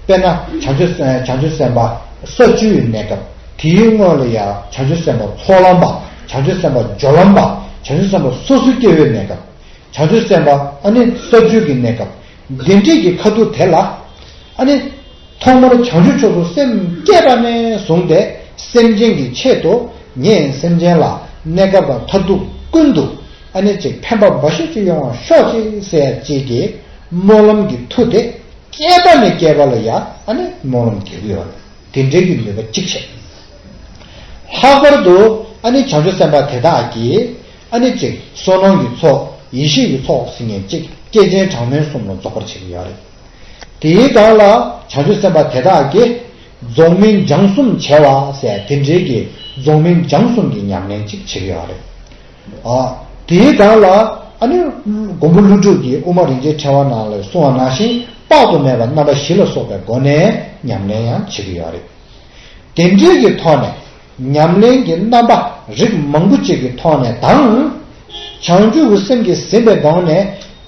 དཔེར་ན་བྱང་ཆུབ་བྱང་ཆུབ་སེམས་དཔའ་ས་བཅུའི་གནས་སྐབས། དེའི་སྔོན་ལ་ཡང་བྱང་ཆུབ་སེམས་དཔའ་ཚོགས་ལམ་པ། བྱང་ཆུབ་སེམས་དཔའ་སྦྱོར་ལམ་པ། བྱང་ཆུབ་སེམས་དཔའ་སོ་སོའི་སྐྱེ་བོའི་གནས་སྐབས། བྱང་ཆུབ་སེམས་དཔའ་ཨ་ནི་ས་བཅུ་གི་གནས་སྐབས། འདི་འདྲའི་གི་ཁ་ཐུག་དེ་ལ། ཨ་ནི་ཐོག་མར་བྱང་ཆུབ་མཆོག་ཏུ་སེམས་བསྐྱེད་པ་ནས་བཟུང་སྟེ། སེམས་ཅན་གྱི་ཆེད་དུ་ངས་སེམས་ཅན་ལ་གནས་སྐབས་དང་མཐར་ཐུག་ཀུན་ཏུ་ཨ་ནི་ཅིག་ཕན་པ་འབའ་ཞིག་ཅིག་ཡོང་བར་ཤོག་ཅིག་ཟེར་ཅིག་གི་སྨོན་ལམ་གྱི་མཐུ་དེ། བསྐལ་པ་ནས་བསྐལ་པ་ལ་ཡང་ཨ་ནི་སྨོན་ལམ་རྒྱག་གི་ཡོད་རེད། དེ་འདྲའི་གི་ནུས་པ་གཅིག་བྱས། ལྷག་པར་དུ་ཨ་ནི་བྱང་ཆུབ་སེམས་དཔའ་དེ་དག་གིས་ཨ་ནི་གཅིག་བསོད་ནམས་ཀྱི་ཚོགས། ཡེ་ཤེས་ཀྱི་ཚོགས་ཟེར་མཁན་གཅིག་བསྐལ་ཆེན་གྲངས་མེད་གསུམ་ལ་རྫོགས་པར་བྱེད་ཀྱི་ཡོད་རེད། དེའི་སྒང་ལ་བྱང་ཆུབ་སེམས་དཔའ་དེ་དག་གིས་རྫོགས་སྨིན་སྦྱང་གསུམ་བྱ་བ་ཟེར། དེ་འདྲའི་གི་རྫོགས་སྨིན་སྦྱང་གསུམ་གྱི་ཉམས་ལེན་གཅིག་བྱེད་ཀྱི་ཡོད་རེད། ཨ། དེའི་སྒང་ལ་ཨ་ནི་མགོན་པོ་ཀླུ་སྒྲུབ་ཀྱིས་དབུ་མ་རིན་ཆེན་ཕྲེང་བ་ནང་ལ་གསུངས་པ་ནང་བཞིན། དཔག་ཏུ་མེད་པ་རྣམ་པ་བཞི་ལ་སོགས་པའི་སྒོ་ནས་ཉམས་ལེན་ཡང་བྱེད་ཀྱི་ཡོད་རེད། དེ་འདྲའི་གི་ཐོག་ནས་ཉམས་ལེན་གྱི་རྣམ་པ་རིགས་མང་པོ་ཅིག་གི་ཐོག་ནས་དང་། བྱང་ཆུབ་ཀྱི་སེམས་ཀྱིས་ཟིན་པའི་སྒང་ནས་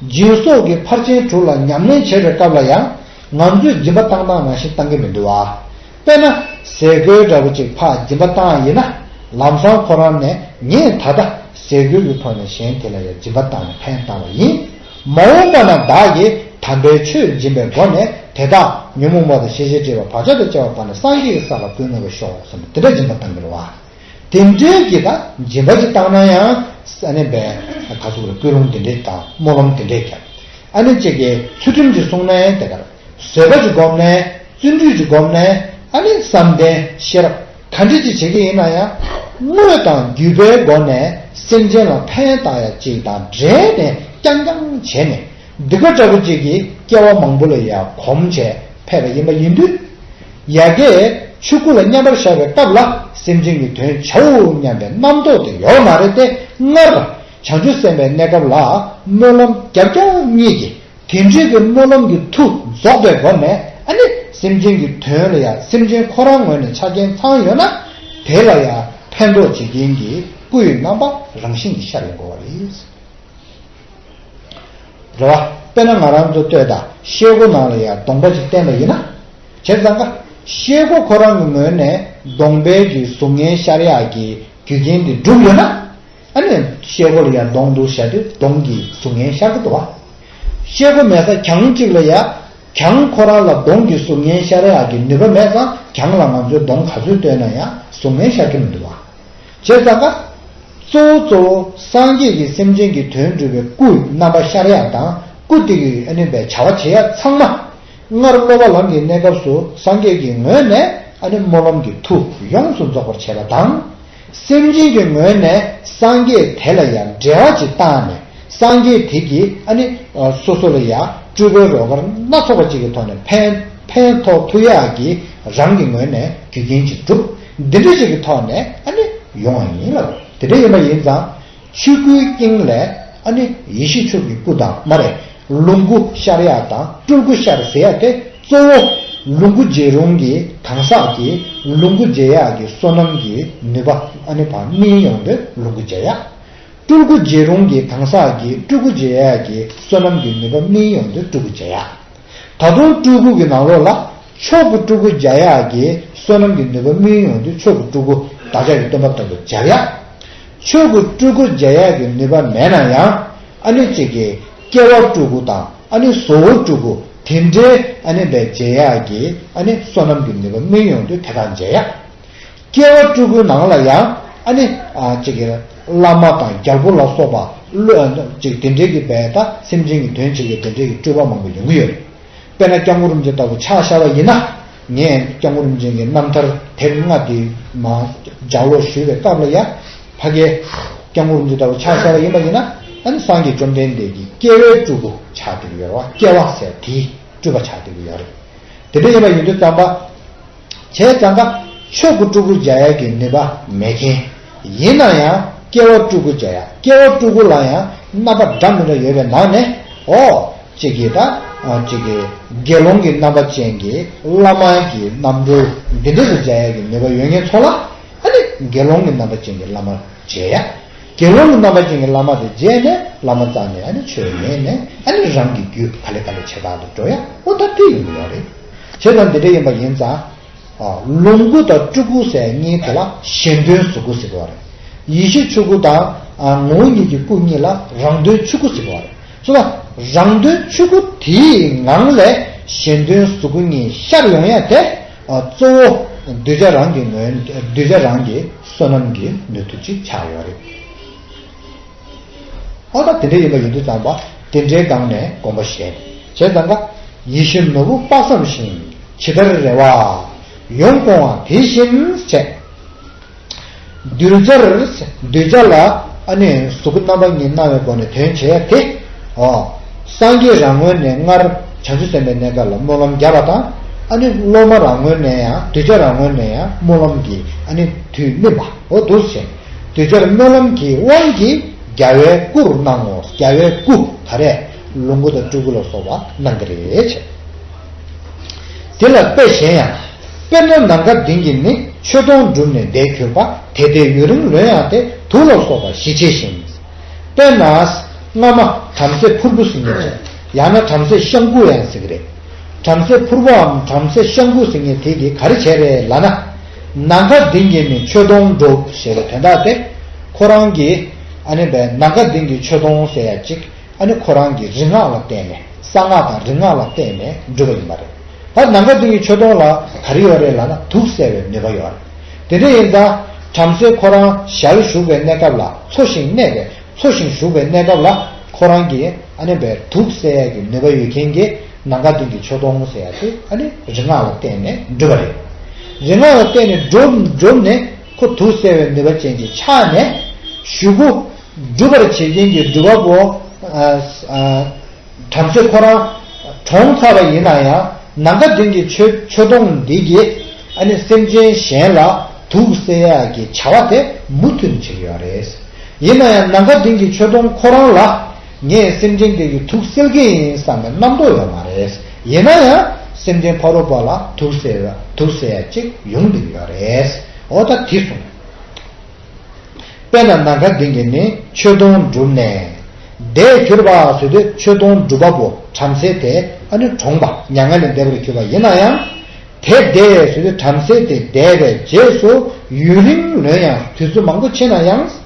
སྦྱིན་སོགས་ཀྱི་ཕར་ཕྱིན་དྲུག་ལ་ཉམས་ལེན་བྱེད་པའི་སྐབས་ལ་ཡང་། ང་ཚོས་སྦྱིན་པ་བཏང་སྟངས་ནང་བཞིན་བཏང་གི་མི་འདུག་བ། དཔེར་ན། ཟས་གོས་འདྲ་པོ་ཅིག་ཕར་སྦྱིན་པ་བཏང་ཡིན་ན། ལམ་སང་ཁོ་རང་ནས་ངས་ད་ལྟ་ཟས་གོས་ཀྱི་ཐོག་ནས་གཞན་དེ་ལ་ཡང་སྦྱིན་པ་བཏང་ནས་ཕན་བཏང་བ་ཡིན། མ་འོངས་པ་ན་བདག་གིས་དམ་པའི་ཆོས་སྦྱིན་པའི་སྒོ་ནས། དེ་དག་ཉོན་མོངས་པ་དང་ཤེས་བྱའི་སྒྲིབ་པ་བག་ཆགས་དང་བཅས་པ་སྤངས་ནས་སངས་རྒྱས་ཀྱི་ས་ལ་འགོད་ནུས་པར་ཤོག་ཟེར་ནས་དེ་འདྲ་སྦྱིན་པ་བཏང་གི་རེད་བ། དེ་འདྲའི་གི་ད་སྦྱིན་པ་ཅིག་བཏང་ན་ཡང་། ཨ་ནི་བས་ག་ཚོད་རེད། ཀུན་སློང་དེ་འདྲས་དང་སྨོན་ལམ་དེ་འདྲས་ཀྱང་། ཨ་ནི་གཅིག་གི་ཚུལ་ཁྲིམས་ཀྱི་སྲུང་ནས་དེ་གར། བཟོད་པ་ཅིག་སྒོམ་ནས། བརྩོན་འགྲུས་ཅིག་སྒོམ་ནས། ཨ་ནི་བསམ་གཏན་ཤེས་རབ་ག་འདྲ་ཅིག་བྱེད་ཀྱི་ཡིན་ན་ཡང་། དངོས་དང་བརྒྱུད་པའི་སྒོ་ནས་སེམས་ཅན་ལ་ཕན་བཏགས་ཡ་ཅིག་དང་འབྲེལ་ནས་རྐྱང་རྐྱང་བྱས་ནས། སྡིག་པ་འདྲ་པོ་ཅིག་གི་སྐྱེ་བ་མང་པོ་ལ་ཡ་གོམས་བྱས་ཕེབས་པ་ཡིན་པ་ཡིན་དུས། ཡ་གིས་ཆོས་སྐུ་ལ་མཉམ་པར་བཞག་པའི་སྐབས་ལ་སེམས་ཅན་གྱི་དོན་བྱའོ་སྙམ་པའི་རྣམ་རྟོག་དེ་ཡོད་མ་རེད་དེ། སྔར་བྱང་ཆུབ་སེམས་དཔའི་གནས་སྐབས་ལ་སྨོན་ལམ་རྒྱབ་རྒྱབ་གཉིས་ཀྱིས། དེ་འདྲའི་གི་སྨོན་ལམ་གྱི་མཐུ་རྫོགས་པའི་སྒོ་ནས། ཨ་ནི་སེམས་ཅན་གྱི་དོན་ལ་ཡང་སེམས་ཅན་ཁོ་རང་ངོས་ནས་ཆ་རྐྱེན་ཚང་ཡོད་ན། དེ་ལ་ཡང་ཕན་ཐོགས་བྱེད་མཁན་གྱི་སྐུ་ཡི་རྣམ་པ་རང་བཞིན་གྱིས་ཤར་ཡོང་དགོས་པ་རེད། རེད་བ། དཔེར་ན་ང་རང་ཚོ་ལྟོས་དང་། ཤེལ་སྒོ་ནང་ལ་ཡང་གདོང་པ་ཅིག་བསྟན་པ་ཡིན་ན། བྱས་ཙང་ཀ། ཤེལ་སྒོ་ཁོ་རང་གི་ངོས་ནས་གདོང་པའི་གི་གཟུགས་བརྙན་ཤར་ཡག་གི་རྒྱུ་རྐྱེན་དེ་གྲུབ་ཡོད་ན། ཨ་ནི་ཤེལ་སྒོ་ལ་ཡང་གདོང་འདུག་བཞག་དུས་གདོང་གི་གཟུགས་བརྙན་ཤར་གི་འདུག་བ། ཤེལ་སྒོ་མེད་ས་གྱང་གཅིག་ལ་ཡང་། གྱང་ཁོ་རང་ལ་གདོང་གི་གཟུགས་བརྙན་ཤར་ཡག་གི་ནུས་པ་མེད་ཙང་། གྱང་ལ་ང་ཚོས་གདོང་ག་ཚོད་ལྟོས་ན་ཡང་གཟུགས་བརྙན་ཤར་གི་མི་འདུག་བ། བྱས་ཙང་ཀ། གཙོ་བོ་གཙོ་བོ་སངས་རྒྱས་ཀྱིས་སེམས་ཅན་གྱི་དོན་སྒྲུབ་པའི་སྐུ་རྣམ་པ་ཤར་ཡག་དང་། སྐུ་དེ་གི་ཨ་ནི་བའི་བྱ་བ་བྱེད་ཡག་ཚང་མ། སྔར་སློབ་པ་ལམ་གྱི་གནས་སྐབས་སུ་སངས་རྒྱས་ཀྱི་ངོས་ནས་ཨ་ནི་སྨོན་ལམ་གྱི་མཐུ་ཡོངས་སུ་རྫོགས་པར་བྱས་པ་དང་། སེམས་ཅན་གྱི་ངོས་ནས་སངས་རྒྱས་དེ་ལ་ཡང་འབྲེལ་བ་ཅིག་བཏང་ནས། སངས་རྒྱས་དེ་གིས་ཨ་ནི་སོ་སོ་ལ་ཡང་སྤྲུལ་པའི་རོལ་གར་སྣ་ཚོགས་པ་ཅིག་གི་ཐོག་ནས་ཕན་ཕན་ཐོགས་ཐུབ་ཡག་གི་རང་གི་ངོས་ནས་རྒྱུ་རྐྱེན་ཅིག་གྲུབ། འདི་འདྲ་ཅིག་གི་ཐོག་ནས་ཨ་ནི་ཡོང་བ་ཡིན་ལ། དེ་འདྲ་ཡིན་པ་ཡིན་ཙང་། ཆོས་སྐུའི་དབྱིངས་ལས་ཨ་ནི་ཡེ་ཤེས་མཆོག་གི་སྐུ་དང་། མ་རེད། ལོངས་སྐུ་ཤར་ཡག་དང་སྤྲུལ་སྐུ་ཤར་ཟེར་ཡག་དེ་གཙོ་བོ་ལོངས་སྐུ་རྗེ་རུང་གི་གང་ཟག་གི་ལོངས་སྐུ་རྗེ་ཡག་གི་བསོད་ནམས་ཀྱི་ནུས་པ་ཨ་ནི་བ་སྨིན་ཡོང་དུས་ལོངས་སྐུ་རྗེ་ཡག་སྤྲུལ་སྐུ་རྗེ་རུང་གི་གང་ཟག་གི་སྤྲུལ་སྐུ་རྗེ་ཡག་གི་བསོད་ནམས་ཀྱི་ནུས་པ་སྨིན་ཡོང་དུས་སྤྲུལ་སྐུ་རྗེ་ཡག་ད་དུང་སྤྲུལ་སྐུ་གི་ནང་ལོགས་ལ་མཆོག་གི་སྤྲུལ་སྐུ་རྗེ་ཡག་གི་བསོད་ནམས་ཀྱི་ནུས་པ་སྨིན་ཡོང་དུས་མཆོག་གི་སྤྲུལ་སྐུ་བདག་ཅག་གི་སྟོན་པ་ལྟ་བུ་རྗེ་ཡག་མཆོག་གི་སྤྲུལ་སྐུ་རྗེ་ཡག་གི་ནུས་པ་མེད་ན་ཡང་། ཨ་ནི་གཅིག་གི་སྐྱེ་བ་སྤྲུལ་སྐུ་དང་། ཨ་ནི་བཟོ་བོ་སྤྲུལ་སྐུ་དེ་འདྲའི་ཨ་ནི་བའི་རྗེ་ཡག་གི་ཨ་ནི་བསོད་ནམས་ཀྱི་ནུས་པ་སྨིན་ཡོང་དུས་དེ་དག་རྗེ་ཡག་སྐྱེ་བ་སྤྲུལ་སྐུའི་ནང་ལ་ཡང་ཨ་ནི་ཨ་གཅིག་གི་བླ་མ་དང་རྒྱལ་པོ་ལ་སོགས་པ་བློ་གཅིག་དེ་འདྲའི་གི་བའི་ད་སེམས་ཅན་གྱི་དོན་བྱེད་ཀྱི་དེ་འདྲའི་གི་སྤྲུལ་པ་མང་པོ་ཡོང་གི་ཡོད་རེད། དཔེར་ན་སྐྱབས་མགོན་རིན་པོ་ཆེ་ལྟ་བུ་ཕྱག་བཞག་པ་ཡིན་ན། ངས་སྐྱབས་མགོན་རིན་པོ་ཆེ་གི་རྣམ་ཐར་དེབ་ལྔ་དེ་མར་ལྗགས་ཀློག་ཞུས་པའི་སྐབས་ལ་ཡ། ཕ་གིའི་སྐྱབས་མགོན་རིན་པོ་ཆེ་ལྟ་བུ་ཆགས་བཞག་པ་ཡིན་པ་ཡིན་ན། ཨ་ནི་སངས་རྒྱས་བཅོམ་ལྡན་འདས་ཀྱི་སྐྱེ་བའི་སྤྲུལ་སྐུ་ཆགས་བསྡད་ཀྱི་ཡོད་རེད་བ། སྐྱེ་བ་ཟེར་དེའི་སྤྲུལ་པ་ཆགས་བསྡད་ཀྱི་ཡོད་རེད། དེ་འདྲ་ཡིན་པ་ཡིན་དུས་ཙམ་པ། བྱས་ཙང་ཀ་ཆོས་སྐུ་སྤྲུལ་སྐུ་མཇལ་ཡག་གི་ནུས་པ་མེད་མཁན། ཡིན་ན་ཡང་སྐྱེ་བ་སྤྲུལ་སྐུ་མཇལ་ཡག་སྐྱེ་བ་སྤྲུལ་སྐུ་ལ་ཡང་རྣམ་པ་འདྲ་མི་འདྲ་ཡོད་པའི་ནང་ནས། ཨོ། གཅིག་གིས་ད། ཨ། གཅིག་གིས་དགེ་སློང་གི་རྣམ་པ་ཅན་གྱི་བླ་མ་གི་རྣམ་སྤྲུལ་འདི་འདྲ་ཞིག་མཇལ་ཡག་གི་ནུས་པ་ཡོད་མཁན་ཚོ་ལ། ཨ་ནི་དགེ་སློང་གི་རྣམ་པ་ཅན་གྱི་བླ་མ་མཇལ་ཡ། དགེ་སློང་གི་རྣམ་པ་ཅན་གྱི་བླ་མ་དེ་མཇལ་ནས་བླ་མ་རྩ་ནས། ཨ་ནི་ཆོས་ཉན་ནས། ཨ་ནི་རང་གི་རྒྱུད་ག་ལེ་ག་ལེ་བྱེ་བྲག་ཏུ་འགྲོ་ཡ། འོ་ད་དེ་ཡིན་གྱི་ཡོད་རེད། བྱས་ཙང་འདི་འདྲ་ཡིན་པ་ཡིན་ཙང་། ཨ། ལོངས་སྐུ་དང་སྤྲུལ་སྐུ་ཟེར་གཉིས་དེ་ལ་གཞན་དོན་གཟུགས་སྐུ་ཟེར་གྱི་ཡོད་རེད། ཡེ་ཤེས་ཆོས་སྐུ་དང་། ཨ། ངོ་བོ་ཉིད་ཀྱི་སྐུ་གཉིས་ལ་རང་དོན་ཆོས་སྐུ་ཟེར་གྱི་ཡོད་རེད། སོ་ད་རང་དོན་ཆོས་སྐུ་དེའི་ངང་ལས་གཞན་དོན་གཟུགས་སྐུ་གཉིས་ཤར་ཡོང་ཡ་དེ། ཨ། གཙོ་བོ་གདུལ་བྱ་རང་གི་ངོས། གདུལ་བྱ་རང་གི་བསོད་ནམས་ཀྱི་ནུས་མཐུ་ཅིག་ཆགས་ཡོད་རེད། ཨོ་ད་དེ་འདྲ་ཡིན་པ་ཡིན་དུས་ཙམ་པ། དེ་འདྲའི་སྒང་ནས་དགོངས་པ་བཞེས། བྱས་ཙང་ཀ། ཡིད་བཞིན་ནོར་བུ་དཔག་བསམ་ཤིང་། ཇི་ལྟར་རེ་བ་ཡོངས་སྐོང་བ་དེ་བཞིན་བྱས། གདུལ་བྱར། གདུལ་བྱ་ལ་ཨ་ནི་གཟུགས་སྐུ་རྣམ་པ་གཉིས་སྣང་བའི་སྒོ་ནས་དོན་བྱེད་ཡ་དེ། ཨོ། སངས་རྒྱས་རང་ངོས་ནས་སྔར་བྱང་ཆུབ་སེམས་དཔའི་གནས་སྐབས་ལ་སྨོན་ལམ་བརྒྱབ་པ་དང་། ཨ་ནི་སློབ་མ་རང་ངོས་ནས་ཡང་། གདུལ་བྱ་རང་ངོས་ནས་ཡང་སྨོན་ལམ་གྱི་ཨ་ནི་དུས་སྨིན་པ། འོ་འདུག་སེ་བྱས། གདུལ་བྱར་སྨོན་ལམ་གྱི་དབང་གིས་རྒྱལ་བའི་སྐུར་སྣང་ངོ་། རྒྱལ་བའི་སྐུ་ག་རེ། ལོངས་སྐུ་དང་སྤྲུལ་སྐུ་ལ་སོགས་པ་སྣང་གི་རེད་བྱས། དེ་ལ་དཔེ་གཞན་ཡང་། དཔེར་ན་ནམ་མཁའ་ལྡིང་གི་ནི། ཆོས་དུང་བསྒྲུབས་ནས་བརྡལ་གྱུར་པ། དེ་ལྟས་ཡུན་རིང་ལོན་ཡང་སྟེ། དུག་ལ་སོགས་པ་ཞི་བྱེད་བཞིན། དཔེར་ན། སྔ་མ་བྲམ་ཟེ་ཕུར་བུ་ཟེར་མཁན་ཅིག་ཡང་ན་བྲམ་ཟེ་ཤང་ཀུ་ཡང་ཟེར་གི་རེད། བྲམ་ཟེ་ཕུར་བུའམ་བྲམ་ཟེ་ཤང་ཀུ་ཟེར་མཁན་དེ་གིས་ག་རེ་བྱས་རེད་ལབ་ན། ནམ་མཁའ་ལྡིང་གི་ནི་ཆོས་དུང་བསྒྲུབས་ཞེས་པའི་དོན་དག་དེ། ཁོ་རང་གིས་ཨ་ནི་བས་ནམ་མཁའ་ལྡིང་གི་ཆོས་དུང་ཟེར་ཡ་ཅིག་ཨ་ནི་ཁོ་རང་གི་རིག་སྔགས་ལ་བརྟེན་ནས། གསང་སྔགས་དང་རིག་སྔགས་ལ་བརྟེན་ནས་བསྒྲུབས་པ་ཡིན་པ་རེད། ད་ནམ་མཁའ་ལྡིང་གི་ཆོས་དུང་ལ་ག་རེ་ཡོད་རེད་ལབ་ན། དུག་སེལ་བའི་ནུས་པ་ཡོད་རེད། དེ་འདྲ་ཡིན་ཙང་བྲམ་ཟེ་ཁོ་རང་ཞལ་བཞུགས་པའི་གནས་སྐབས་ལ། འཚོ་ཞིང་གནས་པའི། འཚོ་ཞིང་བཞུགས་པའི་གནས་སྐབས་ལ་ཁོ་རང་གིས་ཨ་ནི་བས་དུག་སེལ་ཡ་གི་ནུས་པ་ཡོད་མཁན་གྱི་ནམ་མཁའ་ལྡིང་གི་ཆོས་དུང་ཟེར་ཡ་དེ་ཨ་ནི་རིག་སྔགས་ལ་བརྟེན་ནས་བསྒྲུབས་པ་རེད། རིག་སྔགས་ལ་བརྟེན་ནས་བསྒྲུབས་བསྒྲུབས་ནས་ཁོ་དུག་སེལ་བའི་ནུས་པ་ཅན་གྱི་ཆ་ནས་གཞུག་གུ་སྒྲུབ་པར་བྱེད་མཁན་གྱི་སྒྲུབ་པ་པོ། ཨ། ཨ། བྲམ་ཟེ་ཁོ་རང་གྲོངས་ཚར་བ་ཡིན་ན་ཡང་། ནམ་མཁའ་ལྡིང་གི་ཆོས་ཆོས་དུང་འདི་གིས་ཨ་ནི་སེམས་ཅན་གཞན་ལ་དུག་སེལ་ཡག་གི་བྱ་བ་དེ་མུ་མཐུད་ནས་བྱེད་ཀྱི་ཡོད་རེད། ཡིན་ན་ཡང་ནམ་མཁའ་ལྡིང་གི་ཆོས་དུང་ཁོ་རང་ལ་ངས་སེམས་ཅན་དེ་གི་དུག་སེལ་གྱི་ཡིན་བསམ་པའི་རྣམ་རྟོག་ཡོད་མ་རེད། ཡིན་ན་ཡང་སེམས་ཅན་ཕ་རོལ་པོ་ལ་དུག་སེལ་བ། དུག་སེལ་ཡག་ཅིག་ཡོང་བསྡད་ཀྱི་ཡོད་རེད། འོ་ད་དེ་གསུངས། དཔེར་ན་ནམ་མཁའ་ལྡིང་གི་ནི། ཆོས་དུང་བསྒྲུབས་ནས་བརྡལ་གྱུར་པ་ཟེར་དུས་ཆོས་དུང་སྒྲུབ་པ་པོ་བྲམ་ཟེ་དེ་ཨ་ནི་གྲོངས་པ། མྱ་ངན་ལས་འདས་པར་གྱུར་པ་ཡིན་ན་ཡང་། དེ་བརྡལ་ཟེར་དུས་བྲམ་ཟེ་དེ་བརྡལ་བའི་རྗེས་སུ་ཡུན་རིང་ལོན་ཡང་། དུས་ཚོད་མང་པོ་ཕྱིན་ན་ཡང་།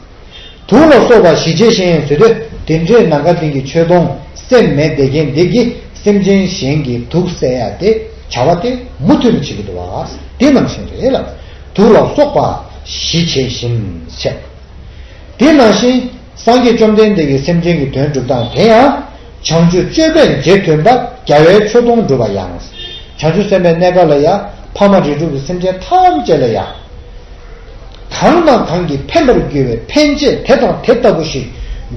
དུག་ལ་སོགས་པ་ཞི་བྱེད་བཞིན་ཟེར་དུས་དེ་འདྲའི་ནམ་མཁའ་ལྡིང་གི་ཆོས་དུང་སེམས་མེད་བསྡད་མཁན་འདི་གིས་སེམས་ཅན་གཞན་གྱི་དུག་སེལ་ཡ་དེ། བྱ་བ་དེ་མུ་མཐུད་ནས་བྱེད་ཀྱི་འདུག་བ། དེ་ནང་བཞིན་རེད་ལ། དུག་ལ་སོགས་པ་ཞི་བྱེད་བཞིན་བྱས། དེ་ནང་བཞིན་སངས་རྒྱས་བཅོམ་ལྡན་འདས་ཀྱིས་སེམས་ཅན་གྱི་དོན་སྒྲུབ་སྟངས་དེ་ཡང་། བྱང་ཆུབ་སྤྱོད་པས་རྗེས་མཐུན་པར། རྒྱལ་བའི་ཆོས་དུང་བསྒྲུབ་པ་ཡང་། བྱང་ཆུབ་སེམས་དཔའི་གནས་སྐབས་ལ་ཡང་ཕ་མ་རིགས་དྲུག་གི་སེམས་ཅན་ཐམས་ཅད་ལ་ཡང་། གང་དང་གང་གིས་ཕན་པར་འགྱུར་བའི་ཕན་བྱེད་དེ་དང་དེ་ལྟ་བུ་ཞིག་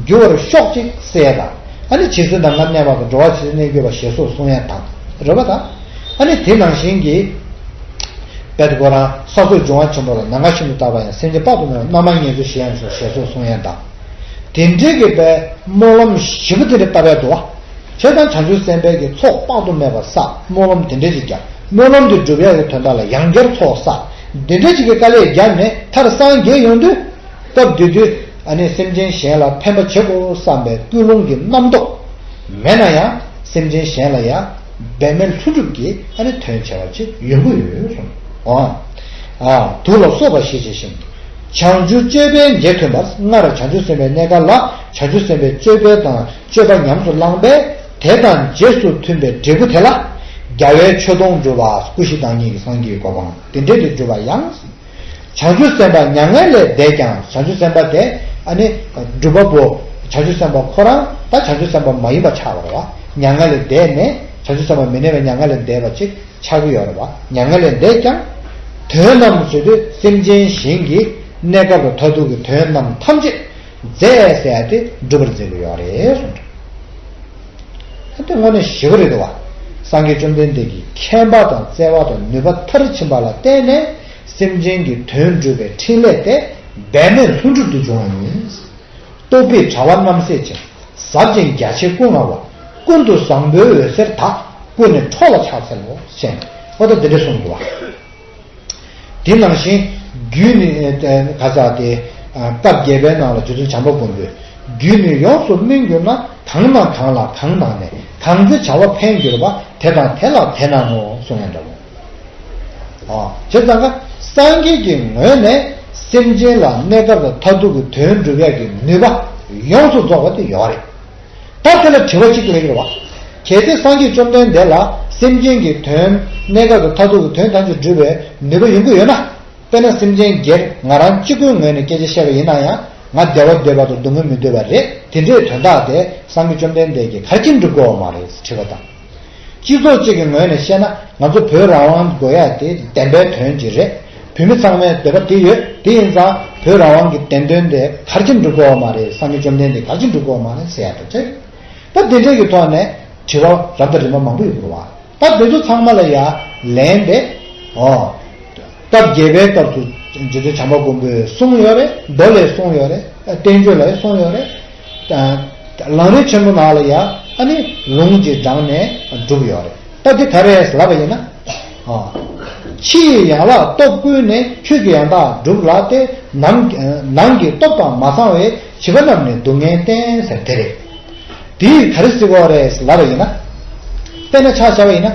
འགྱུར་བར་ཤོག་ཅིག་ཟེར་ཡ་དང་། ཨ་ནི་ཇི་སྲིད་ནམ་མཁའ་གནས་པ་དང་། འགྲོ་བ་ཇི་སྲིད་གནས་གྱུར་པ་ཞེས་སོགས་གསུང་ཡ་དང་། རེད་པ་དང་། ཨ་ནི་དེ་ནང་བཞིན་གྱི། དཔལ་ཁོ་རང་ས་སོགས་འབྱུང་བ་ཆེན་པོ་ལ། ནམ་མཁའ་བཞིན་དུ་བལྟ་བ་ཡང་། སེམས་ཅན་དཔག་ཏུ་མེད་པ། རྣམ་མང་ངེས་འཚོལ་ཞི་ཡང་ཤོག་ཞེས་སོགས་གསུང་ཡ་དང་། དེ་འདྲའི་གི་པའི་སྨོན་ལམ་ཞིབ་པོ་དེ་འདྲ་བཏབ་ཡ་འདུག་བ། བྱས་ཙང་བྱང་ཆུབ་སེམས་དཔའི་གི་ཚོགས་དཔག་ཏུ་མེད་པ་བསགས། སྨོན་ལམ་དེ་འདྲ་ཅིག་བརྒྱབ། སྨོན་ལམ་དེ་འགྲུབ་ཡག་གི་དོན་དག་ལ་ཡང་བསྐྱར་ཚོགས་བསགས། འདི་འདྲ་ཅིག་གི་དཀའ་ལས་བརྒྱབ་ནས་མཐར་སངས་རྒྱས་ཡོང་དུས། སྐབས་དེ་དུས་ཨ་ནི་སེམས་ཅན་གཞན་ལ་ཕན་པ་བྱེད་དགོས་བསམ་པའི་ཀུན་སློང་གི་རྣམ་རྟོག་མེད་ན་ཡང་། སེམས་ཅན་གཞན་ལ་ཡང་འབད་མེད་ལྷུན་གྲུབ་ཀྱི་ཨ་ནི་དོན་བྱ་བ་ཅིག་ཡོང་གི་ཡོད་གསུངས། འོ། ཨ། དུག་ལ་སོགས་པ་ཞི་བྱེད་བཞིན། བྱང་ཆུབ་སྤྱོད་པས་རྗེས་མཐུན་པར། སྔར་བྱང་ཆུབ་སེམས་དཔའི་གནས་སྐབས་ལ་བྱང་ཆུབ་སེམས་དཔའི་སྤྱོད་པ་དང་། སྤྱོད་པ་ཉམས་སུ་བླངས་པས། དེ་དང་རྗེས་སུ་མཐུན་པའི་འབྲས་བུ་དེ་ལ། རྒྱལ་བའི་ཆོས་དུང་བསྒྲུབ་པ། སྐུ་བཞི་བདག་ཉིད་ཀྱི་སངས་རྒྱས་ཀྱི་གོ་འཕང་དེ་འདྲའི་དེ་བསྒྲུབ་པ་ཡང་། བྱང་ཆུབ་སེམས་དཔའ་མྱ་ངན་ལས་འདས་ཀྱང་། བྱང་ཆུབ་སེམས་དཔའ་དེ་ཨ་ནི་སྒྲུབ་པ་པོ་བྱང་ཆུབ་སེམས་དཔའ་ཁོ་རང་ད་བྱང་ཆུབ་སེམས་དཔའ་མ་ཡིན་པ་ཆགས་པ་རེད་བ། མྱ་ངན་ལས་འདས་ནས་ བྱང་ཆུབ་སེམས་དཔའ་མི་གནས་པའི་མྱ་ངན་ལས་འདས་པ་ཅིག་ཆགས་ཀྱི་ཡོད་རེད་བ། མྱ་ངན་ལས་འདས་ཀྱང་། དོན་རྣམས་ཟེར་དུས་སེམས་ཅན་གཞན་གྱི་གནས་སྐབས་ལ་མཐར་ཐུག་གི་དོན་རྣམས་ཐམས་ཅད་མཛད་ཟེར་ཡ་དེ་སྒྲུབ་པར་མཛད་ཀྱི་ཡོད་རེད་གསུངས་འདུག་ད་དེ་དངོས་གནས་ཞེ་པོ་རེད་འདུག་བ། སངས་རྒྱས་བཅོམ་ལྡན་འདས་ཀྱི་མཁྱེན་པ་དང་བརྩེ་བ་དང་ནུས་པ་མཐར་ཕྱིན་པ་ལ་བརྟེན་ནས་སེམས་ཅན་གྱི་དོན་སྒྲུབ་པའི་ཕྲིན་ལས་དེ་འབད་མེད་ལྷུན་གྲུབ་ཏུ་འབྱུང་བ་ཡིན། རྟོག་པའི་དྲ་བ་རྣམ་སད་ཅིང་། ཟབ་ཅིང་རྒྱ་ཆེ་ཀུན་མངའ་བ། ཀུན་ཏུ་བཟང་པོའི་འོད་ཟེར་དག། ཀུན་ནས་འཕྲོ་ལ་ཕྱག་འཚལ་ལོ། ཞེས་ནས་འོ་ད་འདི་འདྲ་གསུངས་འདུག་བ། དེ་ནང་བཞིན་རྒྱུད་ནི་ཨ་ག་ས་དེ་ཨ་སྐབས་བརྒྱད་པའི་ནང་ལ་རྗེ་བཙུན་བྱམས་པ་མགོན་པོས། རྒྱུད་ནི་ཡོངས་སུ་སྨིན་གྱུར་ན། གང་ན་གང་ལ་གང་ན་ནས། གང་ཚེ་བྱ་བ་ཕན་གྱུར་པ། དེ་དང་དེ་ལ་དེ་ན་ནོ། གསུངས་ཡ་འདྲ་བོ། ཨོ། བྱས་ཙང་ཀ་སངས་རྒྱས་ཀྱི་ངོས་ནས་སེམས་ཅན་ལ་གནས་སྐབས་དང་མཐར་ཐུག་གི་དོན་སྒྲུབ་ཡག་གི་ནུས་པ་ཡོངས་སུ་རྫོགས་པ་དེ་ཡོད་རེད། ད་དེ་ལ་དྲི་བ་གཅིག་སླེབས་ཀྱི་རེད་བ། གལ་ཏེ་སངས་རྒྱས་བཅོམ་ལྡན་འདས་ལ་སེམས་ཅན་གྱི་དོན་གནས་སྐབས་དང་མཐར་ཐུག་གི་དོན་ཐམས་ཅད་སྒྲུབ་པའི་ནུས་པ་ཡོང་གི་ཡོད་ན། དཔེར་ན་སེམས་ཅན་སྒེར་ང་རང་གཅིག་པུའི་ངོས་ནས་སྐད་ཆ་བཤད་པ་ཡིན་ན་ཡང་ང་བདེ་བ་འདོད་པ་དང་སྡུག་བསྔལ་མི་འདོད་པ་རེད། དེ་འདྲའི་དོན་དག་དེ་སངས་རྒྱས་བཅོམ་ལྡན་འདས་ཀྱིས་ག་རེ་བྱས་ནས་སྒྲུབ་དགོས་པ་མ་རེད་དྲི་བ་དང་། སྤྱི་ཚོགས་གཅིག་གི་ངོས་ནས་བཤད་ན་ང་ཚོ་བོད་རང་དབང་དགོས་ཡ་དེ་བདེན་པའི་དོན་ཅིག་རེད། བོད་མི་ཚང་མའི་འདོད་པ་དེ་ཡོད། དེ་ཡིན་ཙང་བོད་རང་དབང་གི་བདེན་དོན་དེ་ག་རེ་བྱས་ནས་སྒྲུབ་དགོས་པ་མ་རེད། སངས་རྒྱས་བཅོམ་ལྡན་འདས་ག་རེ་བྱས་ནས་སྒྲུབ་དགོས་པ་མ་རེད་ཟེར་ཡ་དང་འདྲ། ད་དེ་འདྲའི་གི་ཐོག་ནས་དྲི་བ་རབ་དང་རིམ་པ་མང་པོ་ཡོད་རེད་བ། ད་དེ་ཚོ་ཚང་མ་ལ་ཡ་ལན་དེ། ཨོ། སྐབས་བརྒྱད་པའི་སྐབས་སུ་རྗེ་བཙུན་བྱམས་པ་མགོན་པོས་གསུངས་ཡོད་རེད། མདོ་ལས་གསུངས་ཡོད་རེད། བསྟན་བཅོས་ལ་གསུངས་ཡོད་རེད། ད་ལམ་རིམ་ཆེན་མོ་ནང་ལ་ཡ་ཨ་ནི་ལུང་གི་དྲངས་ནས་སྒྲུབ་ཡོད་རེད། ད་འདི་ག་རེ་ལབ་པ་ཡིན་ན། ཨོ། ཕྱི་ཡི་ཡན་ལག་སྟོབས་ཀུན་ནས། ཆོས་ཀྱི་ཡང་དག་སྒྲུབ་ལགས་ཏེ། ནང་ནང་གི་སྟོབས་དང་མ་ཚང་བས། བྱིས་པ་རྣམས་ནི་སྡུག་བསྔལ་བསྟེན་ཟེར་དེ་རེད། དེས་ག་རེ་ཟེར་གྱི་ཡོད་རེད་ལབ་པ་ཡིན་ན། དཔེར་ན་ཆ་བཞག་པ་ཡིན་ན།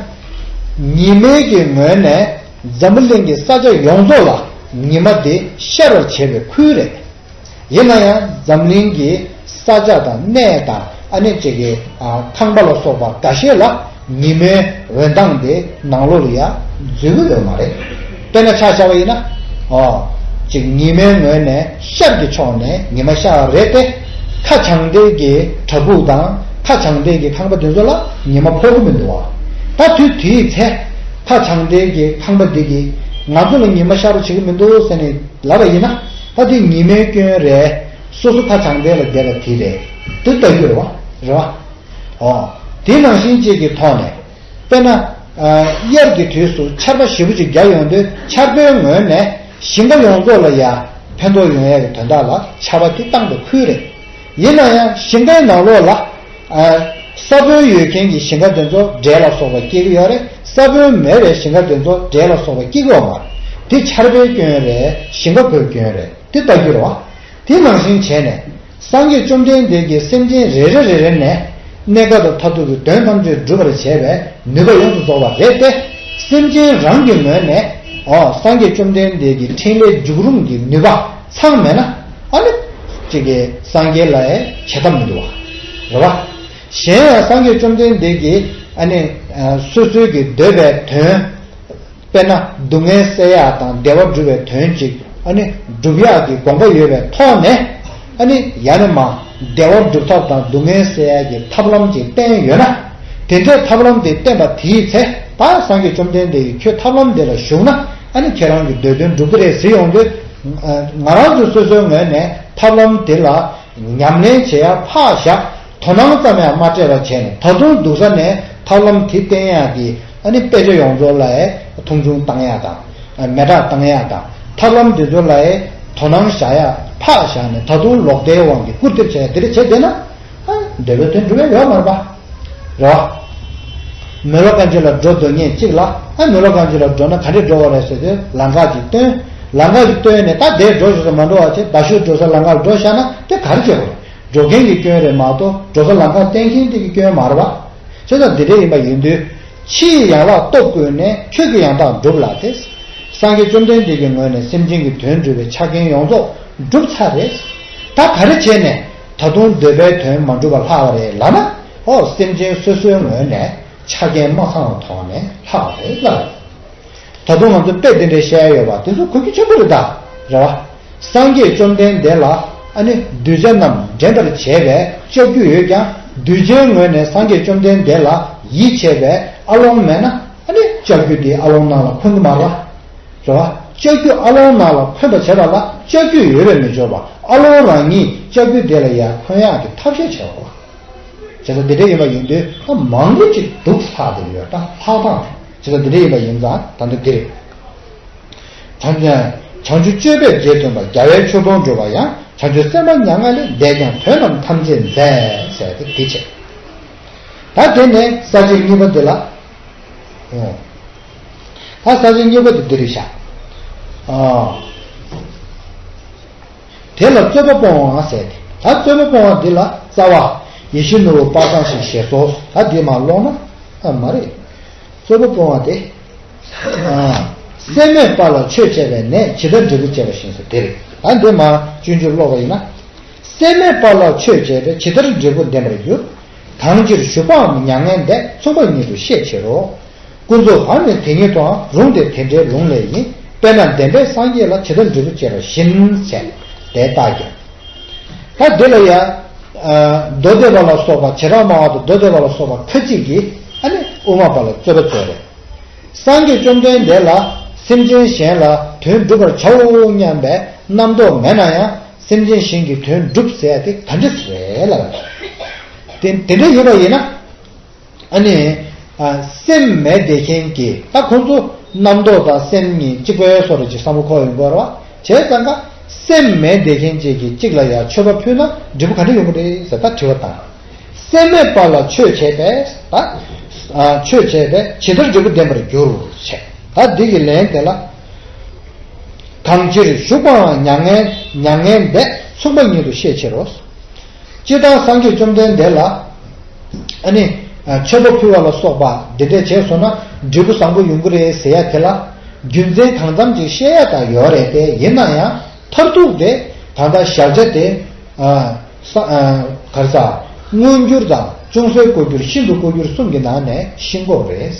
ཉི་མའི་གི་ངོས་ནས་འཛམ་བུ་གླིང་གི་ས་ཆ་ཡོངས་རྫོགས་ལ་ཉི་མ་དེ་ཤར་བར་བྱེད་པའི་ཁུལ་རེད། ཡིན་ན་ཡང་འཛམ་གླིང་གི་ས་ཆ་དང་གནས་དང་ཨ་ནི་ཅིག་གི་ཨ་ཁང་པ་ལ་སོགས་པ་འགའ་ཤས་ལ་ཉི་མའི་འོད་མདངས་དེ་ནང་ལོགས་ལ་ཡ་འཛུལ་གྱི་ཡོད་མ་རེད། དཔེར་ན་ཆ་བཞག་པ་ཡིན་ན། ཨོ། ཅིག་ཉི་མའི་ངོས་ནས་ཤར་གྱི་ཕྱོགས་ནས་ཉི་མ་ཤར་བ་རེད་དེ། ཁ་བྱང་འདེད་ཀྱི་བྲག་ཕུག་དང་ཁ་བྱང་འདེད་ཀྱི་ཁང་པ་དེ་ཚོ་ལ་ཉི་མ་ཕོག་གི་མི་འདུག་བ། ད་དུས་དེའི་ཚེ་ཁ་བྱང་འདེད་ཀྱི་ཁང་པ་འདི་གིས་ང་ཚོ་ལ་ཉི་མ་ཤར་བ་བྱེད་ཀྱི་མི་འདུག་ཟེར་ནས་ལབ་པ་ཡིན་ན། ད་དེ་ཉི་མའི་སྐྱོན་རེད། སོ་སོ་ཁ་བྱང་འདེད་ལ་བསྡད་པ་དེ་རེད། དེ་ལྟ་རྒྱུ་རེད་བ། རེད་བ། ཨོ། དེ་ནང་བཞིན་གཅིག་གི་ཐོག་ནས། དཔེར་ན། ཨ་དབྱར་གྱི་དུས་སུ་ཆར་པ་ཞེ་པོ་ཅིག་རྒྱག་ཡོང་དུས་ཆར་པའི་ངོས་ནས་ཞིང་ཁ་ཡོངས་རྫོགས་ལ་ཡ་ཕན་ཐོགས་ཡོང་ཡ་གི་དོན་དག་ལ་ཆར་པ་དེ་བཏང་པའི་ཁུལ་རེད། ཡིན་ན་ཡང་ཞིང་ཁའི་ནང་ལོགས་ལ། ཨ་ས་བོན་ཡོད་མཁན་གྱི་ཞིང་ཁ་དེ་ཚོ་འབྲས་ལ་སོགས་པ་སྐྱེ་གི་ཡོད་རེད། ས་བོན་མེད་པའི་ཞིང་ཁ་དེ་ཚོ་འབྲས་ལ་སོགས་པ་སྐྱེ་གི་ཡོད་མ་རེད། དེ་ཆར་པའི་སྐྱོན་རེད། ཞིང་ཁ་ཁོའི་སྐྱོན་རེད། དེ་ལྟ་རྒྱུ་རེད་བ། དེ་ནང་བཞིན་བྱས་ནས་སངས་རྒྱས་བཅོམ་ལྡན་འདས་ཀྱིས་སེམས་ཅན་རེ་རེ་རེ་རེ་ནས་གནས་སྐབས་དང་མཐར་ཐུག་གི་དོན་ཐམས་ཅད་སྒྲུབ་པར་བྱེད་པའི་ནུས་པ་ཡོངས་སུ་རྫོགས་པ་རེད་དེ། སེམས་ཅན་རང་གི་ངོས་ནས་ཨོ་སངས་རྒྱས་བཅོམ་ལྡན་འདས་ཀྱི་འཕྲིན་ལས་འཇུག་རུང་གི་ནུས་པ་ཚང་མེད་ན་ཨ་ནི་ཅིག་གི་སངས་རྒྱས་ལ་ཡང་བྱེད་ཐབས་མི་འདུག་བ། རེད་བ། གཞན་ཡང་སངས་རྒྱས་བཅོམ་ལྡན་འདས་ཀྱིས་ཨ་ནི་སོ་སོའི་གི་འདོད་པའི་དོན། དཔེར་ན་སྡུག་བསྔལ་སེལ་ཡག་དང་བདེ་བ་སྒྲུབ་པའི་དོན་ཅིག་ཨ་ནི་སྒྲུབ་ཡག་གི་དགོངས་པ་ཡོད་པའི་ཐོག་ནས་ཨ་ནི་ཡང་ན་མ་བདེ་བ་སྒྲུབ་ཐབས་དང་སྡུག་བསྔལ་སེལ་ཡག་གི་ཐབས་ལམ་ཅིག་བསྟན་ཡོད་ན། དེ་འདྲའི་ཐབས་ལམ་དེ་བསྟན་པ་དེའི་ཚེ་ད་སངས་རྒྱས་བཅོམ་ལྡན་འདས་ཀྱིས་ཁྱོད་ཐབས་ལམ་དེ་ལ་ཞུགས་ན་ཨ་ནི་ཁྱེད་རང་གི་འདོད་དོན་འགྲུབ་ཀྱི་རེད་ཟེར་ཡོང་དུས། ང་རང་ཚོ་སོ་སོའི་ངོས་ནས་ཐབས་ལམ་དེ་ལ། ཉམས་ལེན་བྱེད་ཡ་ཕར་བཞག་དོ་སྣང་ཙམ་ཡང་མ་སྤྲད་པ་བྱས་ནས་ད་དུང་སྡུག་ས་ནས་ཐབས་ལམ་དེ་བསྟན་ཡ་གི་ཨ་ནི་དཔེ་ཆ་ཡོངས་རྫོགས་ལ་མཐོང་ཆུང་བཏང་ཡ་དང་། མེ་སྲེག་བཏང་ཡ་དང་ཐབས་ལམ་དེ་ཚོ་ལ་དོ་སྣང་བཞག་ཡ་ཕར་བཞག་ནས་ད་དུང་ལོག་ལྟའི་དབང་གིས་བཀུར་སྟི་བྱས་དེ་འདྲ་བྱས་བསྡད་ན་ཨ་འདོད་པའི་དོན་འགྲུབ་ཡ་ཡོད་མ་རེད་པ། རེད་བ། མེ་ལོང་གངས་ཅན་ལ་འགྲོ་འདོད་མཁན་གཅིག་ལ་ཨ་མེ་ལོང་གངས་ཅན་ལ་འགྲོ་ན་ག་འདྲས་འགྲོ་བ་རེད་ཟེར་དུས་ལམ་ཁ་ཅིག་སྟོན། ལམ་ཁ་ཅིག་སྟོན་ནས་ད་དེར་འགྲོ་ཞེས་སུ་མ་འགྲོ་བ་བྱས་ད་ཤུལ་འགྲོ་ས་ལམ་ཁར་འགྲོ་བཞག་ན་དེ་ག་རེ་བྱེད་དགོས་རེད། འགྲོ་མཁན་གྱི་སྐྱོན་རེད་མ་གཏོགས་འགྲོ་ས་ལམ་ཁ་བསྟན་མཁན་དེ་གི་སྐྱོན་མ་རེད་བ། བྱས་ཙང་འདི་འདྲ་ཡིན་པ་ཡིན་དུས། ཕྱི་ཡི་ཡན་ལག་སྟོབས་བཀོལ་ནས། ཆོས་ཀྱི་ཡང་དག་སྒྲུབ་ལགས་ཏེ། སངས་རྒྱས་བཅོམ་ལྡན་འདས་ཀྱི་ངོས་ནས་སེམས་ཅན་གྱི་དོན་སྒྲུབ་པའི་ཆ་རྐྱེན་ཡོངས་རྫོགས་གྲུབ་ཚར་རེད། ད་ག་རེ་བྱས་ནས་ད་དུང་འདོད་པའི་དོན་མ་འགྲུབ་པ་ལྷག་པ་རེད་ལབ་ན། ཨོ་སེམས་ཅན་སོ་སོའི་ངོས་ནས་ཆ་རྐྱེན་མ་ཚང་བའི་ཐོག་ནས་ལྷག་པ་རེད་ལབ། ད་དུང་ང་ཚོ་དཔེ་འདི་འདྲའི་བཤད་ཡ་ཡོད་པ་དེ་ཚོ་གོ་རྒྱུ་ཆེན་པོ་རེད་ད། རེད་བ། སངས་རྒྱས་བཅོམ་ལྡན་འདས་ལ་ཨ་ནི་གདུལ་བྱ་རྣམས་འདྲེན་པར་བྱེད་པའི་ལྕགས་ཀྱུ་ཡོད་ཀྱང་གདུལ་བྱའི་ངོས་ནས་སངས་རྒྱས་བཅོམ་ལྡན་འདས་ལ་ ཡིད་ཆེས་པའི་ཨ་ལོང་མེད་ན། ཨ་ནི་ལྕགས་ཀྱུ་དེ་ཨ་ལོང་ནང་ལ་འཁོན་གྱི་མ་རེད་བ། རེད་བ། ལྕགས་ཀྱུ་ཨ་ལོང་ནང་ལ་འཁོན་པ་བྱེད་པ་ལ་ལྕགས་ཀྱུ་ཡོད་པས་མི་ཆོག་པ། ཨ་ལོང་རང་ཉིད་ལྕགས་ཀྱུ་དེ་ལ་ཡར་འཁོན་ཡག་གི་ཐབས་ཤེས་བྱེད་པ། བྱས་ཙང་འདི་འདྲ་ཡིན་པ་ཡིན་དུས་ད་མང་པོ་ཅིག་འདུག་ལྷག་བསྡད་ཡོད། ད་ལྷག་སྟངས་དེ། བྱས་ཙང་འདི་འདྲ་ཡིན་པ་ཡིན་ཙང་ད་འདི་འདི་རེད། བྱང་བྱང་ཆུབ་སྤྱོད་པའི་རྗེས་སྟོན་པ། རྒྱལ་བའི་མཆོག་སྡོང་སྒྲུབ་པ་ཡང་། བྱང་ཆུབ་སེམས་དཔའ་མྱ་ངན་ལས། འདས་ཀྱང་དོན་རྣམས་ཐམས་ཅད་མཛད། ཟེར་ཏེ་འདི་བྱས། ད་དེ་ནས་ས་བཅད་གཉིས་པ་འདི་ལ། ཨོ། ད་ས་བཅད་གཉིས་པ་འདི་འདི་རེད་ཤག་ཨ། དེ་ལ་རྩོད་པ་སྤོང་བ་ཟེར་ཏེ། ད་རྩོད་པ་སྤོང་བ་འདི་ལ་རྩ་བ་ཡིད་བཞིན་ནོར་བུ་དཔག་བསམ་ཤིང་ཞེས་སོ། ད་འདི་མར་ཀློག་ན། ཨ་མ་རེད། རྩོད་པ་སྤོང་བ་དེ། ཨ། སེམས་མེད་པ་ལ་ཆོས་བྱས་པས་ནད། ཇི་ལྟར་འབྲས་བུ་སྐྱེ་བ་བཞིན་ཟེར་དེ་རེད། ད་འདི་མར་སྤྱོད་འཇུག་ཀློག་པ་ཡིན་ན། སེམས་མེད་པ་ལ་ཆོས་བྱས་པས། ཇི་ལྟར་འབྲས་བུ་ལྡན་པར་འགྱུར། གང་ཕྱིར་ཞུགས་པའམ་མྱ་ངན་འདས། མཚུངས་པ་ཉིད་དུ་ཤས་ཆེར་རོ། ཀུན་རྫོབ་བག་མེད་དེ་ཉིད་དུའང་། ལུང་དེ་དེ་འདྲའི་ལུང་ལས་ཡིན། དཔེར་ན་བདེན་པའི་སངས་རྒྱས་ལ། ཇི་ལྟར་འབྲས་བུ་སྐྱེ་བ་བཞིན། ཟེར་དེ་ལྟ་སྟེ། ད་འདི་ལ་ཡང་། ཨ། མདོ་སྡེ་པ་ལ་སོགས་པ། བྱེ་བྲག་སྨྲ་བ་དང་མདོ་སྡེ་པ་ལ་སོགས་པ་ཁ་ཅིག་གིས་ཨ་ནི་དབུ་མ་པ་ལ་རྩོད་པ་རྩོད་རེད། སངས་རྒྱས་བཅོམ་ལྡན་འདས་ལ་སེམས་ཅན་གཞན་ལ་དོན་སྒྲུབ་པར་བྱའོ་སྙམ་པའི་རྣམ་རྟོག་མེད་ན་ཡང་སེམས་ཅན་གཞན་གྱི་དོན་སྒྲུབ་ཟེར་ཡ་དེ་ག་འདྲ་རེད་ལབ། དེ་དེ་འདྲ་ཡིན་པ་ཡིན་ན། ཨ་ནི། ཨ། སེམས་མེད་བསྡད་མཁན་གྱི། ད་ཁོང་ཚོ་རྣམ་རྟོག་དང་སེམས་གཉིས་གཅིག་པའི་བཟོ་འདྲ་ཅིག་བསམ་བློ་འཁོར་ཡོང་གི་རེད་བ། བྱས་ཙང་ཀ་སེམས་མེད་བསྡད་མཁན་ཅིག་གིས་གཅིག་ལ་ཡང་མཆོད་པ་ཕུལ་ན་འབྲས་བུ་ག་འདྲ་ཡོང་གི་རེད་ཟེར་ད་དྲི་བ་བཏང་། སེམས་མེད་པ་ལ་ཆོས་བྱས་པས། ད། ཨ། ཆོས་བྱས་པས་ཇི་ལྟར་འབྲས་བུ་ལྡན་པར་འགྱུར་བྱས། ད་འདི་གི་ལན་དེ་ལ། གང་ཕྱིར་ཞུགས་པའམ་མྱ་ངན་མྱ་ངན་འདས། མཚུངས་པ་ཉིད་དུ་ཤས་ཆེར་རོ། སྤྱིར་བཏང་སངས་རྒྱས་བཅོམ་ལྡན་འདས་ལ། ཨ་ནི། ཨ། མཆོད་པ་ཕུལ་བ་ལ་སོགས་པ་འདི་འདྲ་བྱས་སོང་ན་འབྲས་བུ་བཟང་པོ་ཡོང་གི་རེད་ཟེར་ཡ་དེ་ལ། རྒྱུ་མཚན་གང་འཚམ་ཅིག་བཤད་ཡ་ད་ཡོད་རེད་དེ། ཡིན་ན་ཡང་མཐར་ཐུག་དེ་ད་ལྟ་ཞལ་ཆད་དེ། ཨ། ས། ཨ། ག་རེ་ཟ། མངོན་གྱུར་དང་ཅུང་ཟད་ལྐོག་གྱུར། ཤིན་ཏུ་ལྐོག་གྱུར་གསུམ་གྱི་ནང་ནས་ཤིན་ལྐོག་རེད།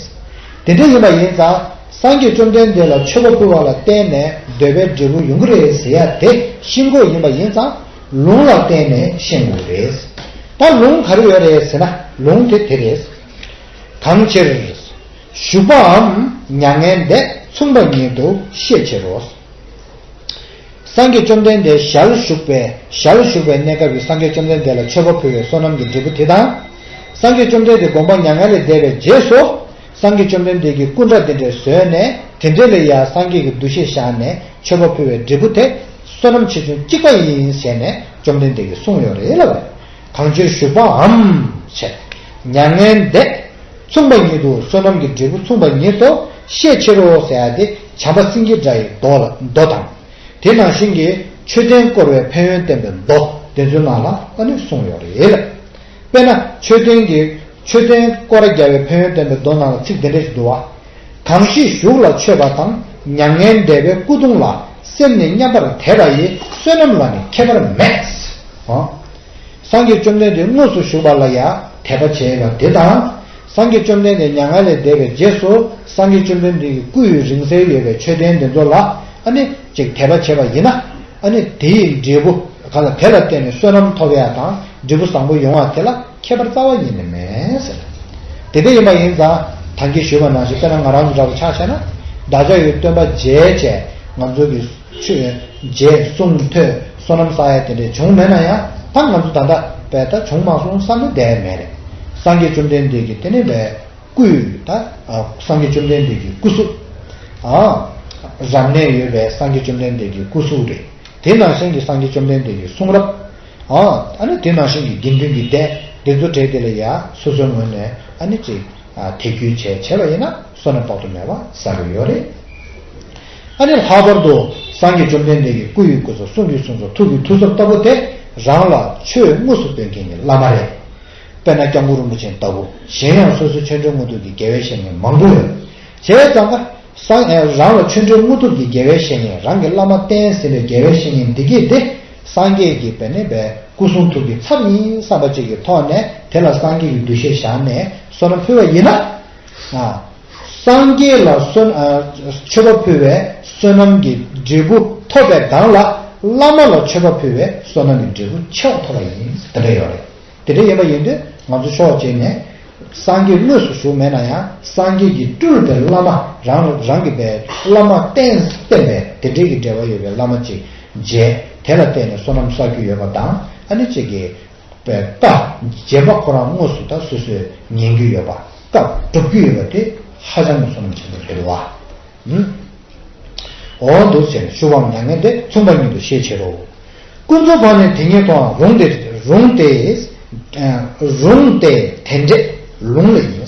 དེ་འདྲ་ཡིན་པ་ཡིན་ཙང་། སངས་རྒྱས་བཅོམ་ལྡན་འདས་ལ་མཆོད་པ་ཕུལ་བ་ལ་བརྟེན་ནས་འདོད་པའི་འབྲས་བུ་ཡོང་གི་རེད་ཟེར་ཡ་དེ་ཤིན་ལྐོག་ཡིན་པ་ཡིན་ཙང་། ལུང་ལ་བརྟེན་ནས་ཤེས་དགོས་རེད། ད་ལུང་ག་རེ་ཡོད་རེད་ཟེར་ན། ལུང་དེ་དེ་རེད། གང་ཕྱིར་ཞུགས་པའམ་མྱ་ངན་འདས། མཚུངས་པ་ཉིད་དུ་ཤས་ཆེར་རོ། སངས་རྒྱས་བཅོམ་ལྡན་འདས་ཞལ་བཞུགས་པའི། ཞལ་བཞུགས་པའི་གནས་སྐབས་ཀྱི་སངས་རྒྱས་བཅོམ་ལྡན་འདས་ལ་མཆོད་པ་ཕུལ་བའི་བསོད་ནམས་ཀྱི་འབྲས་བུ་དེ་དང་། སངས་རྒྱས་བཅོམ་ལྡན་འདས་དགོངས་པ་མྱ་ངན་ལས་འདས་པའི་རྗེས་སུ། སངས་རྒྱས་བཅོམ་ལྡན་འདས་ཀྱིས་སྐུ་འདྲ་དེ་འདྲ་བཟོས་ནས། དེ་འདྲ་ལ་ཡང་སངས་རྒྱས་ཀྱི་འདུ་ཤེས་བཞག་ནས་མཆོད་པ་ཕུལ་བའི་འབྲས་བུ་དེ་བསོད་ནམས་ཆེ་ཆུང་གཅིག་པ་ཡིན་ཟེར་ནས་བཅོམ་ལྡན་འདས་ཀྱིས་གསུངས་ཡོད་རེད་ལབ། གང་ཕྱིར་ཞུགས་པའམ་བྱས། མྱ་ངན་འདས། མཚུངས་པ་ཉིད་དུ། བསོད་ནམས་ཀྱི་འབྲས་བུ་མཚུངས་པ་ཉིད་དུ་ཤས་ཆེར་རོ་ཟེར་ཡ་དེ་བྱམས་པ་སེང་གེ་སྒྲ་ཡི་མདོ་ལ། མདོ་དང་། དེ་ནང་བཞིན་གྱི་མཆོད་རྟེན་བསྐོར་བའི་ཕན་ཡོན་བསྟན་པའི་མདོ་དེ་ཚོའི་ནང་ལ་ཨ་ནི་གསུངས་ཡོད་རེད། དཔེར་ན་མཆོད་རྟེན་གྱི། མཆོད་རྟེན་བསྐོར་རྒྱག་པའི་ཕན་ཡོན་བསྟན་པའི་མདོ་ནང་ལ་ཚིག་འདི་འདྲ་ཞིག་འདུག་བ། གང་ཞིག་བཞུགས་ལ་མཆོད་པ་དང་། མྱ་ངན་འདས་པའི་སྐུ་གདུང་ལ། སེམས་ནི་མཉམ་པར་དད་པ་ཡིས། བསོད་ནམས་ལ་ནི་ཁྱད་པར་མེད། ཨོ། སངས་རྒྱས་བཅོམ་ལྡན་འདས་དངོས་སུ་བཞུགས་པ་ལ་ཡང་དད་པ་བྱེད་པ་དེ་དང་། སངས་རྒྱས་བཅོམ་ལྡན་འདས་མྱ་ངན་ལས་འདས་པའི་རྗེས་སུ་སངས་རྒྱས་བཅོམ་ལྡན་འདས་ཀྱི་སྐུ་ཡི་རིང་བསྲེལ་ཡོད་པའི་མཆོད་རྟེན་དེ་ཚོ་ལ་ཨ་ནི་ཅིག་དད་པ་བྱེད་པ་ཡིན་ན། ཨ་ནི་དེའི་འབྲས་བུ་གང་ལ། དེ་ལ་བརྟེན་ནས་བསོད་ནམས་ཐོབ་ཡ་དང་འབྲས་བུ་བཟང་པོ་ཡོང་བ་དེ་ལ་ཁྱད་པར་རྩ་བ་ཉིད་ནས་མེད་ཟེར། དེ་འདྲ་ཡིན་པ་ཡིན་ཙང་། ད་གིན་ཞུས་པ་ནང་བཞིན། དཔེར་ན་ང་རང་ཚོ་འདྲ་པོ་ཆ་བཞག་ན། བདག་ཅག་གི་སྟོན་པ་མཇལ་བྱས་ང་ཚོ་གི་ཆོས་མཇལ་གསུང་ཐོས་བསོད་ནམས་བསགས་ཡ་དེ་འདྲ་བྱུང་མེད་ན་ཡང་། ད་ང་ཚོ་ད་ལྟ་བས་ད་བྱུང་མ་སོང་བསམ་ནས་བསྡད་ཡ་མེད་རེད། སངས་རྒྱས་བཅོམ་ལྡན་འདས་ཀྱི་དེ་ནས་བས་སྐུ་ཡི། ད་ཨ་སངས་རྒྱས་བཅོམ་ལྡན་འདས་ཀྱི་སྐུ་གཟུགས། ཨ་རབ་གནས་ཡོད་པའི་སངས་རྒྱས་བཅོམ་ལྡན་འདས་ཀྱི་སྐུ་གཟུགས་རེད། དེ་ནང་བཞིན་གྱི་སངས་རྒྱས་བཅོམ་ལྡན་འདས་ཀྱི་གསུང་རབ། ཨ་ཨ་ནི་དེ་ནང་བཞིན་གྱི་དགེ་འདུན་གྱི་སྡེ་འདི་ཚོ་གྲས་དེ་ལ་ཡང་སོ་སོའི་ངོས་ནས་ཨ་ནི་ཅིག་ཨ་དད་གུས་བྱས་བྱས་པ་ཡིན་ན་བསོད་ནམས་དཔག་ཏུ་མེད་པ་བསགས་ཀྱི་ཡོད་རེད། ཨ་ནི་ལྷག་པར་དུ་སངས་རྒྱས་བཅོམ་ལྡན་འདས་ཀྱི་སྐུ་ཡི་སྐུ་གཟུགས། གསུང་གི་གསུང་རྩོམ། ཐུགས་ཀྱི་ཐུགས་གཟུགས་ལྟ་བུ་དེ་རང་ལ་ཆོས་དངོས་སུ་སྟོན་མཁན་གྱི་བླ་མ་རེད། དཔེར་ན་སྐྱབས་མགོན་རིན་པོ་ཆེ་ལྟ་བུ། གཞན་ཡང་སོ་སོའི་ཆོས་འབྲེལ་དངོས་ཐོབ་ཀྱི་དགེ་བའི་བཤེས་གཉེན་མང་པོ་ཡོད། བྱས་ཙང་ཀ་སངས། ཨེ། རང་ལ་ཆོས་འབྲེལ་དངོས་ཐོབ་ཀྱི་དགེ་བའི་བཤེས་གཉེན། རང་གི་བླ་མ་བསྟེན་ཟིན་པའི་དགེ་བའི་བཤེས་གཉེན་འདི་གས་དེ་སངས་རྒྱས་ཀྱི་བས་ནི་བས་སྐུ་གསུང་ཐུགས་ཀྱི་ཚབ་ཡིན་བསམ་པ་ཅིག་གི་ཐོག་ནས་དེ་ལ་སངས་རྒྱས་ཀྱི་འདུ་ཤེས་བཞག་ནས་བསོད་ནམས་ཕུལ་བ་ཡིན་ན། ཨ། སངས་རྒྱས་ལ་བསོད། ཨ། མཆོད་པ་ཕུལ་བའི་བསོད་ནམས་ཀྱི་འབྲས་བུ་ཐོབ་པའི་སྒང་ལ། བླ་མ་ལ་མཆོད་པ་ཕུལ་བའི་བསོད་ནམས་ཀྱི་འབྲས་བུ་ཆེ་བ་ཐོབ་པ་ཡིན། དེ་འདྲ་ཡོད་རེད། དེ་འདྲ་ཡིན་པ་ཡིན་དུས་ང་ཚོ་ཕྱོགས་གཅིག་ནས་ སངས་རྒྱས་དངོས་སུ་བཞུགས་མེད་ན་ཡང་སངས་རྒྱས་ཀྱི་སྤྲུལ་པའི་བླ་མ། རང་རང་གི་པའི་བླ་མ་བསྟེན་བསྟེན་པའི་དེ་འདྲའི་གི་འབྲེལ་བ་ཡོད་པའི་བླ་མ་ཅིག་མཇལ། དེ་ལ་བརྟེན་ནས་བསོད་ནམས་བསགས་རྒྱུ་ཡོད་པ་དང་། ཨ་ནི་ཅིག་གི་པའི་བཀའ་རྗེས་མ་ཁོ་རང་དངོས་སུ་ད་སོ་སོས་ཉན་རྒྱུ་ཡོད་པ། བཀའ་སྒྲུབ་རྒྱུ་ཡོད་པ་དེ་ཧ་ཅང་གི་བསོད་ནམས་ཆེན་པོ་རེད་བ། ཨུམ། འོ་འདུག་ཟེར་ནས་ཤུག་པའམ་མྱ་ངན་འདས་མཚུངས་པ་ཉིད་དུ་ཤེས་བྱེད་རོ། ཀུན་རྫོབ་བག་ནི་དེ་ཉིད་དོ། རུང་སྟེ་རུང་སྟེ་རུང་སྟེ་དེ་འདྲའི་ལུང་ལས་ཡིན།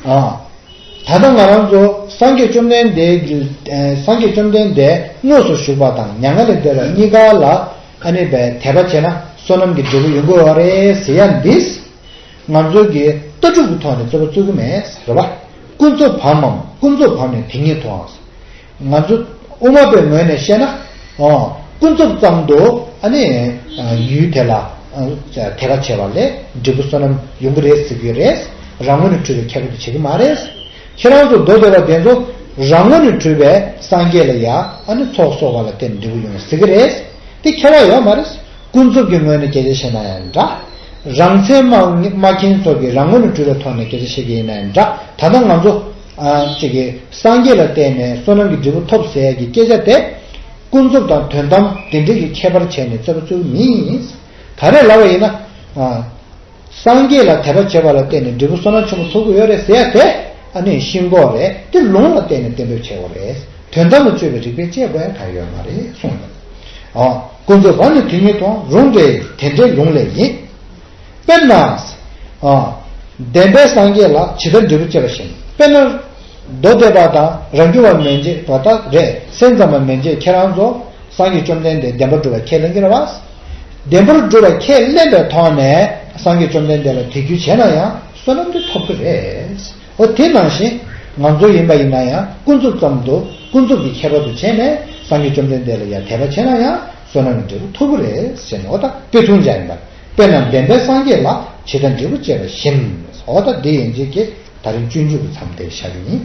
ཨ། ད་ལྟ་ང་རང་ཚོ་སངས་རྒྱས་བཅོམ་ལྡན་འདས་ཀྱི་སངས་རྒྱས་བཅོམ་ལྡན་འདས་དངོས་སུ་བཞུགས་པ་དང་མྱ་ངན་ལས་འདས་པ་གཉིས་ཀ་ལ་ཨ་ནི་བས་དད་པ་བྱས་ན་བསོད་ནམས་ཀྱི་འབྲས་བུ་ཡོང་གི་ཡོད་རེད་ཟེར་ཡ་འདིས། ང་ཚོ་གི་ལྟ་གྲུབ་ཀྱི་ཐོག་ནས་རྩོད་པ་རྩོད་ཀྱི་མེད་རེད་བ། ཀུན་རྫོབ་བག་མམ། ཀུན་རྫོབ་བག་ནི་དེ་ཉིད་དོ། ང་ཚོ་དབུ་མ་པའི་ངོས་ནས་བཤད་ན། ཨོ། ཀུན་རྫོབ་ཙམ་དུ་ཨ་ནི་ཡུལ་དེ་ལ་དད་པ་བྱས་པ་ལས་འབྲས་བུ་བསོད་ནམས་ཡོང་གི་རེད་ཟེར་གྱི་རེད། རང་ངོས་ནས་གྲུབ་པའི་ཁྱད་པར་དུ་བྱེད་ཀྱི་མ་རེད། ཁྱེད་རང་ཚོ་མདོ་སྡེ་པ་དེ་ཚོ་རང་ངོས་ནས་གྲུབ་པའི་སངས་རྒྱས་ལ་ཡ་ཨ་ནི་ཚོགས་གསོག་པ་ལ་བརྟེན་འབྲས་བུ་ཡོང་ཟེར་གྱི་རེད། དེ་ཁྱད་པར་ཡོད་མ་རེད། ཀུན་རྫོབ་ཀྱི་ངོས་ནས་སྐད་ཆ་བཤད་ན་ཡང་འདྲ། རང་མཚན་མ་མ་མཁྱེན་ཚོ་གི་རང་ངོས་ནས་གྲུབ་པའི་ཐོག་ནས་སྐད་ཆ་བཤད་ཀྱི་ཡིན་ན་ཡང་འདྲ། ད་ལྟ་ང་ཚོ་ཨ་ཅིག་གི་སངས་རྒྱས་ལ་བརྟེན་ནས་བསོད་ནམས་ཀྱི་འབྲས་བུ་ཐོབ་ཟེར་ཡ་གི་སྐད་ཆ་དེ། ཀུན་རྫོབ་དང་དོན་དམ་དེ་འདྲའི་གི་ཁྱད་པར་བྱས་ནས་རྩོད་པ་རྩོད་མིན། ག་རེ་ལབ་པ་ཡིན་ན། ཨ། སངས་རྒྱས་ལ་དད་པ་བྱས་པ་ལ་བརྟེན་ནས་འབྲས་བུ་བསོད་ནམས་ཆེན་པོ་ཐོབ་ཀྱི་ཡོད་རེད་ཟེར་ཡ་དེ་ཨ་ནི་ཤེས་དགོས་རེད། དེ་ལུང་ལ་བརྟེན་ནས་གཏན་འབེབས་བྱེད་དགོས་རེད། དོན་དམ་ལ་དཔྱོད་པའི་རིགས་པས་དཔྱད་དགོས་ཡ་གང་ཡོད་མ་རེད་གསུངས་པ། ཨ། ཀུན་རྫོབ་བག་ནི་དེ་ཉིད་དོ། རུང་སྟེ་དེ་འདྲའི་ལུང་ལས་ཡིན། དཔེར་ན། ཨ། བདེན་པའི་སངས་རྒྱས་ལ་ཇི་ལྟར་འབྲས་བུ་བཅས་པ་བཞིན། དཔེར་ན། མདོ་སྡེ་པ་དང་རང་རྒྱུད་པ་མན་ཆད་པ་དག་རེད། སེམས་ཙམ་པ་མན་ཆད་ཁྱེད་རང་ཚོ་སངས་རྒྱས་བཅོམ་ལྡན་འདས་བདེན་པར་གྲུབ་པ་ཁས་ལེན་གྱི་རེད་བ། བདེན་པར་གྲུབ་པ་ཁས་ལེན་པའི་ཐོག་ནས་སངས་རྒྱས་བཅོམ་ལྡན་འདས་ལ་དད་གུས་བྱས་ན་ཡང་བསོད་ནམས་དེ་ཐོབ་ཀྱི་རེད། འོ་དེ་ནང་བཞིན་ང་ཚོ་ཡིན་པ་ཡིན་ན་ཡང་ཀུན་རྫོབ་ཙམ་དུ་ཀུན་རྫོབ་ཀྱི་ཁྱད་པར་དུ་བྱས་ནས་སངས་རྒྱས་བཅོམ་ལྡན་འདས་ལ་ཡང་དད་པ་བྱས་ན་ཡང་བསོད་ནམས་ཀྱི་འབྲས་བུ་ཐོབ་ཀྱི་རེད་ཟེར་ནས། འོ་ད་དཔེ་ཐུང་ཅན་ཡིན་པ། དཔེར་ན་བདེན་པའི་སངས་རྒྱས་ལ་ཇི་ལྟར་འབྲས་བུ་བཅས་པ་བཞིན། འོ་ད་འདི་ཡན་ཆད་ཀྱི་ད་རིང་སྤྱོད་འཇུག་གི་མཚམས་དེར་བཞག་གི་ཡིན།